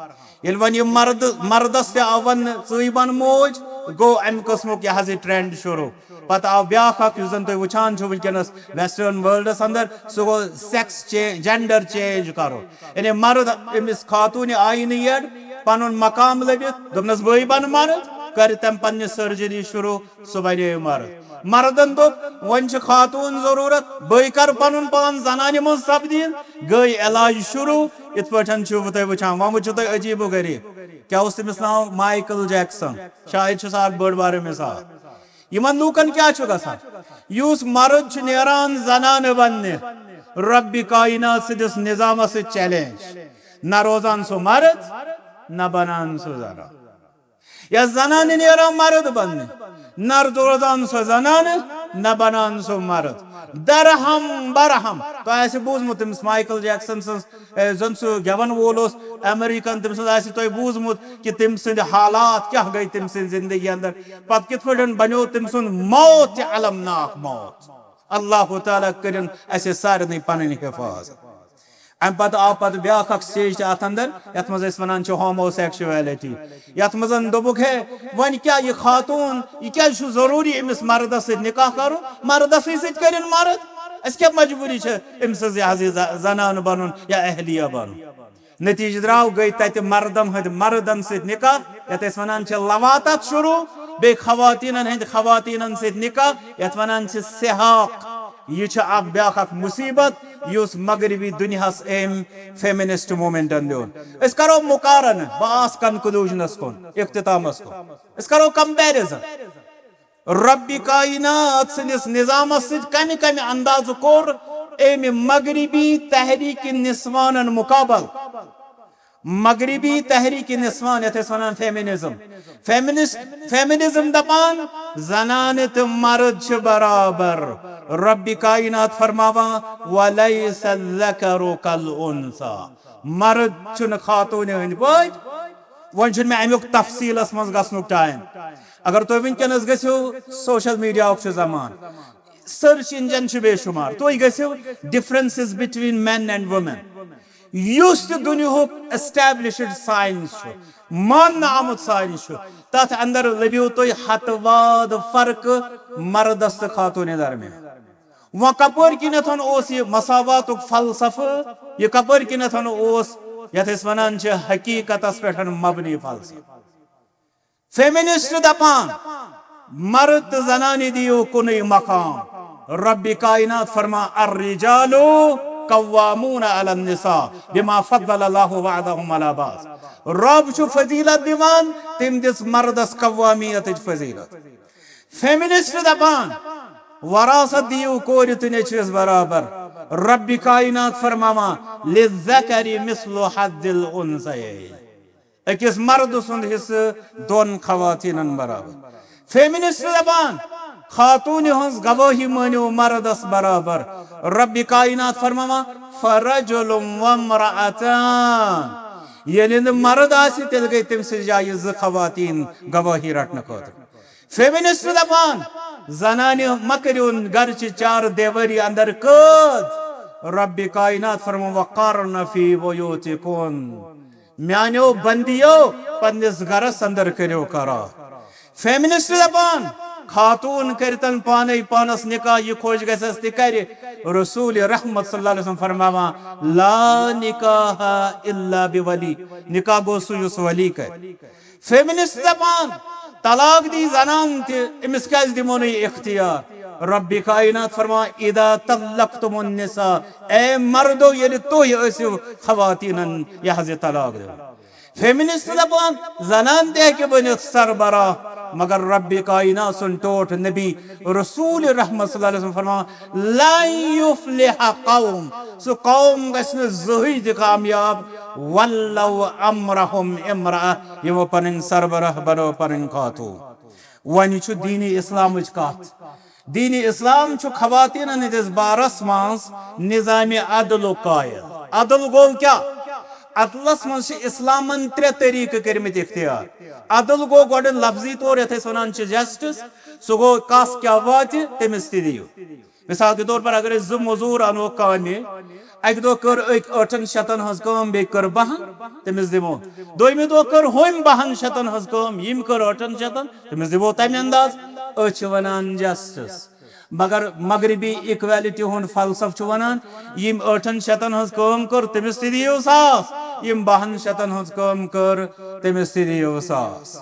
ییٚلہِ وۄنۍ یہِ مرد، مردس تہِ آو وننہٕ، "ژٕے بن موج"، گوٚو امہِ قٕسمُک یہِ حظ یہِ trend شروع۔ پتہٕ آو بیٛاکھ اکھ، یُس زن تُہۍ وٕچھان چھِو وٕنکیٚنس western worldس اندر، سُہ گوٚو sex change، gender change کرُن۔ یعنی مرد أمِس خاتوٗنہِ آیہِ نہٕ یٔڑ پنُن مقام لٔبِتھ، دوٚپنس، "بٕے بنہٕ مرد"، کرِ تٔمۍ پننہِ surgery شروع، سُہ بنے مرد۔ مردن دوٚپ، "وۄنۍ چھِ خاتوٗن ضروٗرت، بٕے کرٕ پنُن پان زنانہِ منٛز تبدیٖل"، گٔے علاج شروع۔ یِتھ پٲٹھۍ چھِو تُہۍ وٕچھان، وۄنۍ وٕچھِو تُہۍ عجیٖب و غریٖب۔ کیٛاہ اوس تٔمِس ناو؟ Michael Jackson. شاید چھُ سُہ اکھ بٔڑ بارٕ مثال۔ یِمن لوٗکن کیٛاہ چھُ گژھان؟ یُس مرد چھُ نیران زنانہٕ بننہِ، ربِ کائنات سٕنٛدِس نظامس سۭتۍ challenge، نہ روزان سُہ مرد، نہ بنان سُہ زنان۔ یا زنانہٕ نیران مرد بننہِ، نہ روزان سۄ زنانہٕ، نہ بنان سُہ مرد۔ درہم برہم۔ تۄہہِ آسہِ بوٗزمُت تٔمِس مائیکل جیکسن سٕنٛز، اے، زن سُہ گٮ۪ون وول اوس امریکن، تٔمۍ سٕنٛز آسہِ تۄہہِ بوٗزمُت کہِ تٔمۍ سٕنٛدۍ حالات کیٛاہ گٔے تٔمۍ سٕنٛزِ زندگی اندر۔ پتہٕ کِتھ پٲٹھۍ بنیو تٔمۍ سُنٛد موت تہِ المناک موت۔ اللہ تعالیٰ کٔرِن اسہِ سارنٕے پنٕنۍ حفاظت۔ امہِ پتہٕ آو پتہٕ بیٛاکھ اکھ stage تہِ اتھ اندر، یتھ منٛز أسۍ ونان چھِ homosexuality۔ یتھ منٛز زن دوٚپُکھ، "ہے، وۄنۍ کیٛاہ یہِ خاتوٗن، یہِ کیٛازِ چھُ ضروٗری أمِس مردس سۭتۍ نکاح کرُن؟ مردسٕے سۭتۍ کٔرِن مرد۔ اسہِ کیٛاہ مجبوٗری چھِ أمۍ سٕنٛز یہِ حظ یہِ ز-، زنانہٕ بنُن یا اہلیہ بنُن؟" نتیجہٕ درٛاو، گٔے تتہِ مردن ہٕنٛدۍ مردن سۭتۍ نکاح، یتھ أسۍ ونان چھِ لواطت شروع، بیٚیہِ خواتیٖنن ہٕنٛدۍ خواتیٖنن سۭتۍ نکاح، یتھ ونان چھِ سحاق۔ یہِ چھُ اکھ بیٛاکھ اکھ مصیبت، یُس مغربی دُنیاہس أمۍ feminist movementن دیُن۔ أسۍ کرو مقارنہٕ، بہٕ آس conclusionس کُن، اختتامس کُن۔ أسۍ کرو comparison۔ ربِ کائنات سٕنٛدِس نظامس سۭتۍ کمہِ کمہِ اندازٕ کوٚر أمۍ مغربی تحریک نسوانن مقابل؟ مغربی تحریک نسوان، یتھ أسۍ ونان feminism۔ Feminist، feminism دپان زنانہٕ تہٕ مرد چھِ برابر۔ ربِ کائنات فرماوان، "ولیس الذکر کالانثی"، مرد چھُنہٕ خاتوٗنہِ ہٕنٛدۍ پٲٹھۍ۔ وۄنۍ چھُنہٕ مےٚ امیُک تفصیٖلس منٛز گژھنُک time۔ اگر تُہۍ وٕنکیٚنس گٔژھِو، social mediaہُک چھُ زمانہٕ، search engine چھُ بے شُمار، تُہۍ گٔژھِو differences between men and women۔ یُس تہِ دُنیاہُک established science چھُ، ماننہٕ آمُت science چھُ، تتھ اندر لٔبِو تُہۍ ہتہٕ واد فرقہٕ مردس تہٕ خاتوٗنہِ درمیان۔ وۄنۍ کپٲرۍ کِنیتھ اوس یہِ مساواتُک فلسفہٕ؟ یہِ کپٲرۍ کِنیتھ اوس، یتھ أسۍ ونان چھِ، حقیقتس پٮ۪ٹھ مبنی فلسفہٕ؟ Feminist دپان، مرد تہٕ زنانہِ دِیِو کُنُے مقام۔ ربِ کائنات فرمان، "الرجال قوامون علی النساء بما فضل اللہ بعضهم علی بعض"۔ رب چھُ فضیلت دِوان، تٔمۍ دِژ مردس قوامیتٕچ فضیلت۔ Feminist دپان، وراثت دِیِو کورِ تہٕ نیٚچوِس برابر۔ ربِ کائنات فرماوان، "للذکر مثل حظ الانثیین"۔ أکِس مردٕ سُنٛد حصہٕ دۄن خواتیٖنن برابر۔ Feminist دپان، خاتوٗنہِ ہٕنٛز گوٲہی مٲنِو مردس برابر۔ ربِ کائنات فرماوان، "فرجل وامرأتان"۔ ییٚلہِ نہٕ مرد آسہِ، تیٚلہِ گٔے تٔمۍ سٕنٛزِ جایہِ زٕ خواتیٖن گوٲہی رٹنہٕ خٲطرٕ۔ Feminist دپان، زنانہِ مہ کٔرِو گرچہِ چار دیوٲری اندر قٲد۔ ربِ کائنات فرماوان، "وقرن فی بیوتکن"۔ میانیو بندیو، پننِس گرس اندر کٔرِو قرار۔ Feminist دپان، خاتون کٔرتن پانے پانس نکاح، یہِ خۄش گژھس تہِ کرِ۔ رسول رحمت صلی اللہ علیہ وسلم فرماوان، "لا نکاح الا بولی"، نکاح گوٚو سُہ یُس ولی کرِ۔ Feminist دپان، طلاق دی زنان تہِ، أمِس کیازِ دِمو نہٕ یہِ اختیار؟ ربِ کائنات فرماوان، "اذا طلقتم النساء"، اے مردو، ییٚلہِ تُہۍ ٲسِو خواتینن یہِ حظ یہِ طلاق دِوان۔ Feminist دپان، زنان تہِ ہیٚکہِ بٔنِتھ سربراہ، مگر ربِ کائنات سُنٛد ٹوٹھ نبی رسول رحمت صلی اللہ علیہ وسلم فرماوان، "لن یفلح قوم"، سُہ قوم گژھِ نہٕ زٕہٕے تہِ کامیاب، "ولوا امرهم امرأة"، یِمو پنٕنۍ سربراہ بنٲو پنٕنۍ خاتون۔ وۄنۍ چھُ دین اسلامٕچ کتھ۔ دین اسلام چھُ خواتینن ہٕنٛدِس بارس منٛز نظام عدلُک قائل۔ عدل گوٚو کیٛاہ؟ عدلس منٛز چھِ اسلامن ترٛےٚ طریقہٕ کٔرمٕتۍ اختیار۔ عدل گوٚو گۄڈٕ لفظی طور یتھ أسۍ ونان چھِ جسٹس، سُہ گوٚو کس کیٛاہ واتہِ تٔمِس تہِ دِیِو۔ مثال کے طور پر اگر أسۍ زٕ مزوٗر انو کامہِ، اکہِ دۄہ کٔر أکۍ ٲٹھن شتن ہٕنٛز کٲم، بیٚیہِ کٔر بہن، تٔمِس دِمو۔ دوٚیمہِ دۄہ کٔر ہُمۍ بہن شتن ہٕنٛز کٲم، ییٚمۍ کٔر ٲٹھن شتن، تٔمِس دِمو تمہِ انداز۔ أسۍ چھِ ونان جسٹس۔ مگر مغربی اکویلٹی ہُنٛد فلسفہٕ چھُ ونان، ییٚمۍ ٲٹھن شتن ہٕنٛز کٲم کٔر، تٔمِس تہِ دِیِو ساس، ییٚمۍ بہن شتن ہٕنٛز کٲم کٔر، تٔمِس تہِ دِیِو ساس۔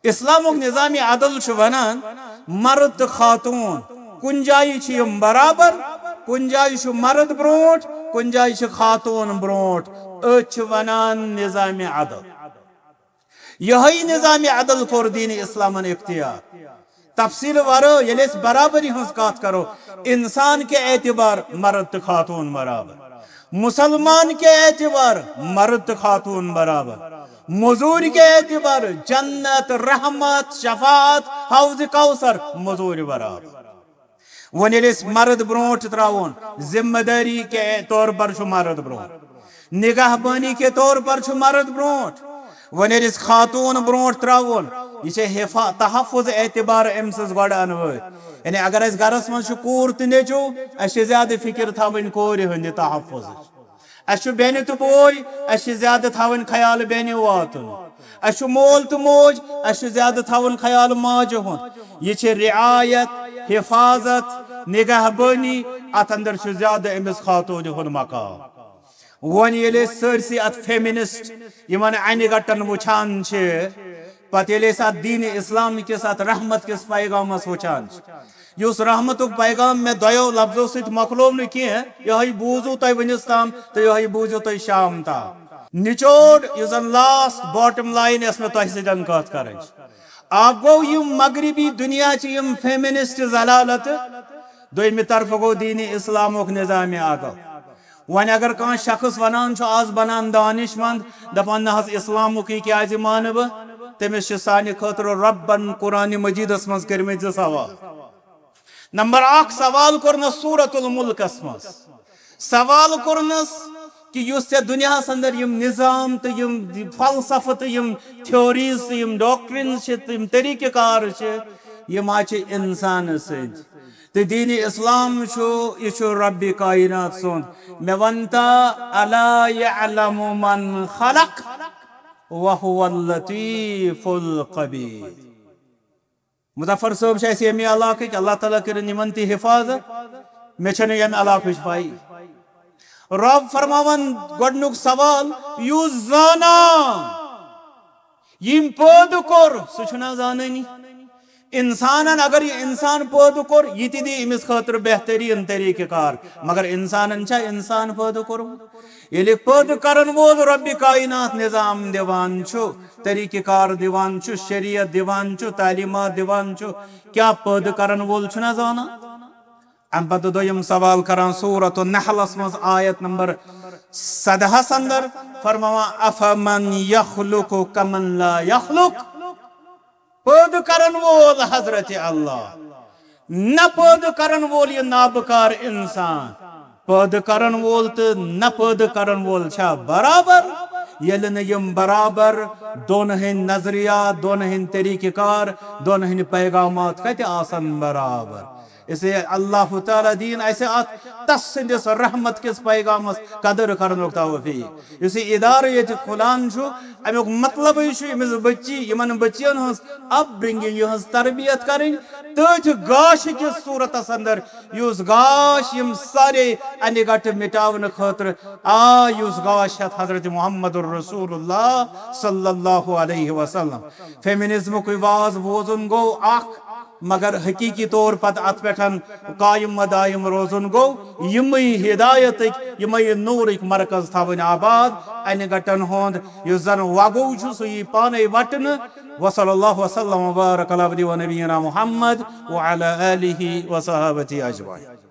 اسلامُک نظام عدل چھُ ونان، مرد تہٕ خاتون کُنہِ جایہِ چھِ یِم برابر، کُنہِ جایہِ چھُ مرد برونٛٹھ، کُنہِ جایہِ چھِ خاتون برونٛٹھ۔ أتھۍ چھِ ونان نظام عدل۔ یہے نظام عدل کوٚر دین اسلامن اختیار۔ تفصیل ورٲے ییٚلہِ أسۍ برابری ہٕنٛز کتھ کرو، انسان کے اعتبار مرد تہٕ خاتون برابر، مسلمان کے اعتبار مرد تہٕ خاتون برابر، مزور کے اعتبار جنت، رحمت، شفاعت، حوض کوثر مزور برابر۔ وۄنۍ ییٚلہِ أسۍ مرد برونٛٹھ ترٛاوون، ذمہ داری کے طور پر چھُ مرد برونٛٹھ، نگہبانی کے طور پر چھُ مرد برونٛٹھ۔ وۄنۍ ییٚلہِ أسۍ خاتون برونٛٹھ ترٛاوون، یہِ چھےٚ حفا-، تحفظ اعتبار أمۍ سٕنٛز گۄڈٕ انوٲرۍ۔ یعنی اگر اَسہِ گرس منٛز چھُ کوٗر تہٕ نیٚچو، اَسہِ چھِ زیادٕ فکر تھاوٕنۍ کورِ ہٕنٛدِ تحفظٕچ۔ اَسہِ چھُ بیٚنہِ تہٕ بوے، اَسہِ چھِ زیادٕ تھاوٕنۍ خیال بیٚنہِ واتُن۔ اَسہِ چھُ مول تہٕ موج، اَسہِ چھُ زیادٕ تھاوُن خیال ماجہِ ہُنٛد۔ یہِ چھِ رعایت، حفاظت، نگہبٲنی، اَتھ اندر چھُ زیادٕ أمِس خاتوٗنہِ ہُنٛد مقام۔ وۄنۍ ییٚلہِ أسۍ سٲرسٕے اَتھ فیمنسٹ، یِمن اَنہِ گٹن وٕچھان چھِ، پتہٕ ییٚلہِ أسۍ اَتھ دین اسلام کِس، اَتھ رحمت کِس پیغامس وٕچھان چھِ، یُس رحمتُک پیغام مےٚ دۄیو لفظو سۭتۍ مۄکلوو نہٕ کینٛہہ، یِہوٚے بوٗزِو تُہۍ وٕنِس تام تہٕ یِہوٚے بوٗزِو تُہۍ شام تام۔ نچوڑ، یُس زن لاسٹ باٹم لائن ٲس مےٚ تۄہہِ سۭتۍ کتھ کرٕنۍ۔ اکھ گوٚو یِم مغربی دُنیا چہِ یِم فیمنسٹ ذلالت، دوٚیمہِ طرفہٕ گوٚو دین اسلامُک نظام عدل۔ وۄنۍ اگر کانٛہہ شخص ونان چھُ، آز بنان دانش مند، دپان، نہ حظ، اسلامُک یہِ کیازِ مانہٕ بہٕ؟ تٔمِس چھِ سانہِ خٲطرٕ رۄبن قرآن مجیدس منٛز کٔرمٕتۍ زٕ سوال۔ نمبر اکھ سوال کوٚرنس سورت الملکس منٛز۔ سوال کوٚرنس کہِ یُس ژےٚ دُنیاہس اندر یِم نظام تہٕ یِم فلسفہٕ تہٕ یِم تھیوریز تہٕ یِم ڈاکٹرنز چھِ، تہٕ یِم طریقہٕ کار چھِ، یِم ما چھِ انسان سٕنٛدۍ؟ تہٕ دین اسلام چھُ، یہِ چھُ رب کائنات سُنٛد۔ مےٚ ون تا، الا یعلم من خلق وهو اللطیف الخبیر۔ مظفر صٲب چھِ اَسہِ ییٚمہِ علاقٕکۍ، اللہ تعالیٰ کٔرِن یِمن تہِ حفاظت۔ مےٚ چھَنہٕ ییٚمہِ علاقٕچ پَیی۔ رب فرماوان گۄڈٕنیُک سوال، یُس زانان ییٚمۍ پٲدٕ کوٚر، سُہ چھُنہ زانٲنی۔ انسانن اگر یہِ انسان پٲدٕ کوٚر، یہِ تہِ دی أمِس خٲطرٕ بہتریٖن طریٖقہٕ کار۔ مگر انسانن چھا انسان پٲدٕ کوٚرمُت؟ ییٚلہِ پٲدٕ کرن وول رۄبِ کائنات نظام دِوان چھُ، طریٖقہٕ کار دِوان چھُ، شریعت دِوان چھُ، تعلیٖمات دِوان چھُ، کیٛاہ پٲدٕ کرن وول چھُنہ زانان؟ اَمہِ پتہٕ دوٚیِم سوال کران سورۃ النحلس منٛز آیت نمبر سدہس اندر، فرماوان، افمن یخلق کمن لا یخلق؟ پٲدٕ کرن وول حضرت اللہ، نہ پٲدٕ کرن وول یہِ نابکار انسان۔ پٲدٕ کرن وول تہٕ نہ پٲدٕ کرن وول چھا برابر؟ ییٚلہِ نہٕ یِم برابر، دۄن ہٕنٛدۍ نظریات، دۄن ہٕنٛدۍ طریٖقہٕ کار، دۄن ہٕنٛدۍ پیغامات کتہِ آسن برابر؟ اس لیے اللہ تعالیٰ دِیِن اسہِ اتھ تس سٕنٛدِس رحمت کِس پیغامس قدر کرنُک توفیق۔ یُس یہِ ادارٕ ییٚتہِ کھُلان چھُ، امیُک مطلبٕے چھُ أمِس بچی، یِمن بچین ہٕنٛز اپ برنگنگ، یِہٕنٛز تربیت کرٕنۍ تٔتھۍ گاشہِ کِس صورتس اندر، یُس گاش یِم سارے انہِ گٹہٕ مٹاونہٕ خٲطرٕ آ، یُس گاش ہیتھ حضرت محمد رسول اللہ صلی اللہ علیہ وسلم۔ فیمنزمُک واز بوزُن گوٚو اکھ، مگر حقیقی طور پتہٕ اتھ پٮ۪ٹھ قائم و دائم روزُن گوٚو یِمے ہدایتٕکۍ، یِمے نورٕکۍ مرکز تھاوٕنۍ آباد۔ انہِ گٹن ہُنٛد یُس زن وگوو چھُ، سُہ یی پانے وٹنہٕ۔ وصلی اللہ وسلم وبارک علی عبدہ و نبینا محمد وعلی آلہ وصحابتہ اجمعین۔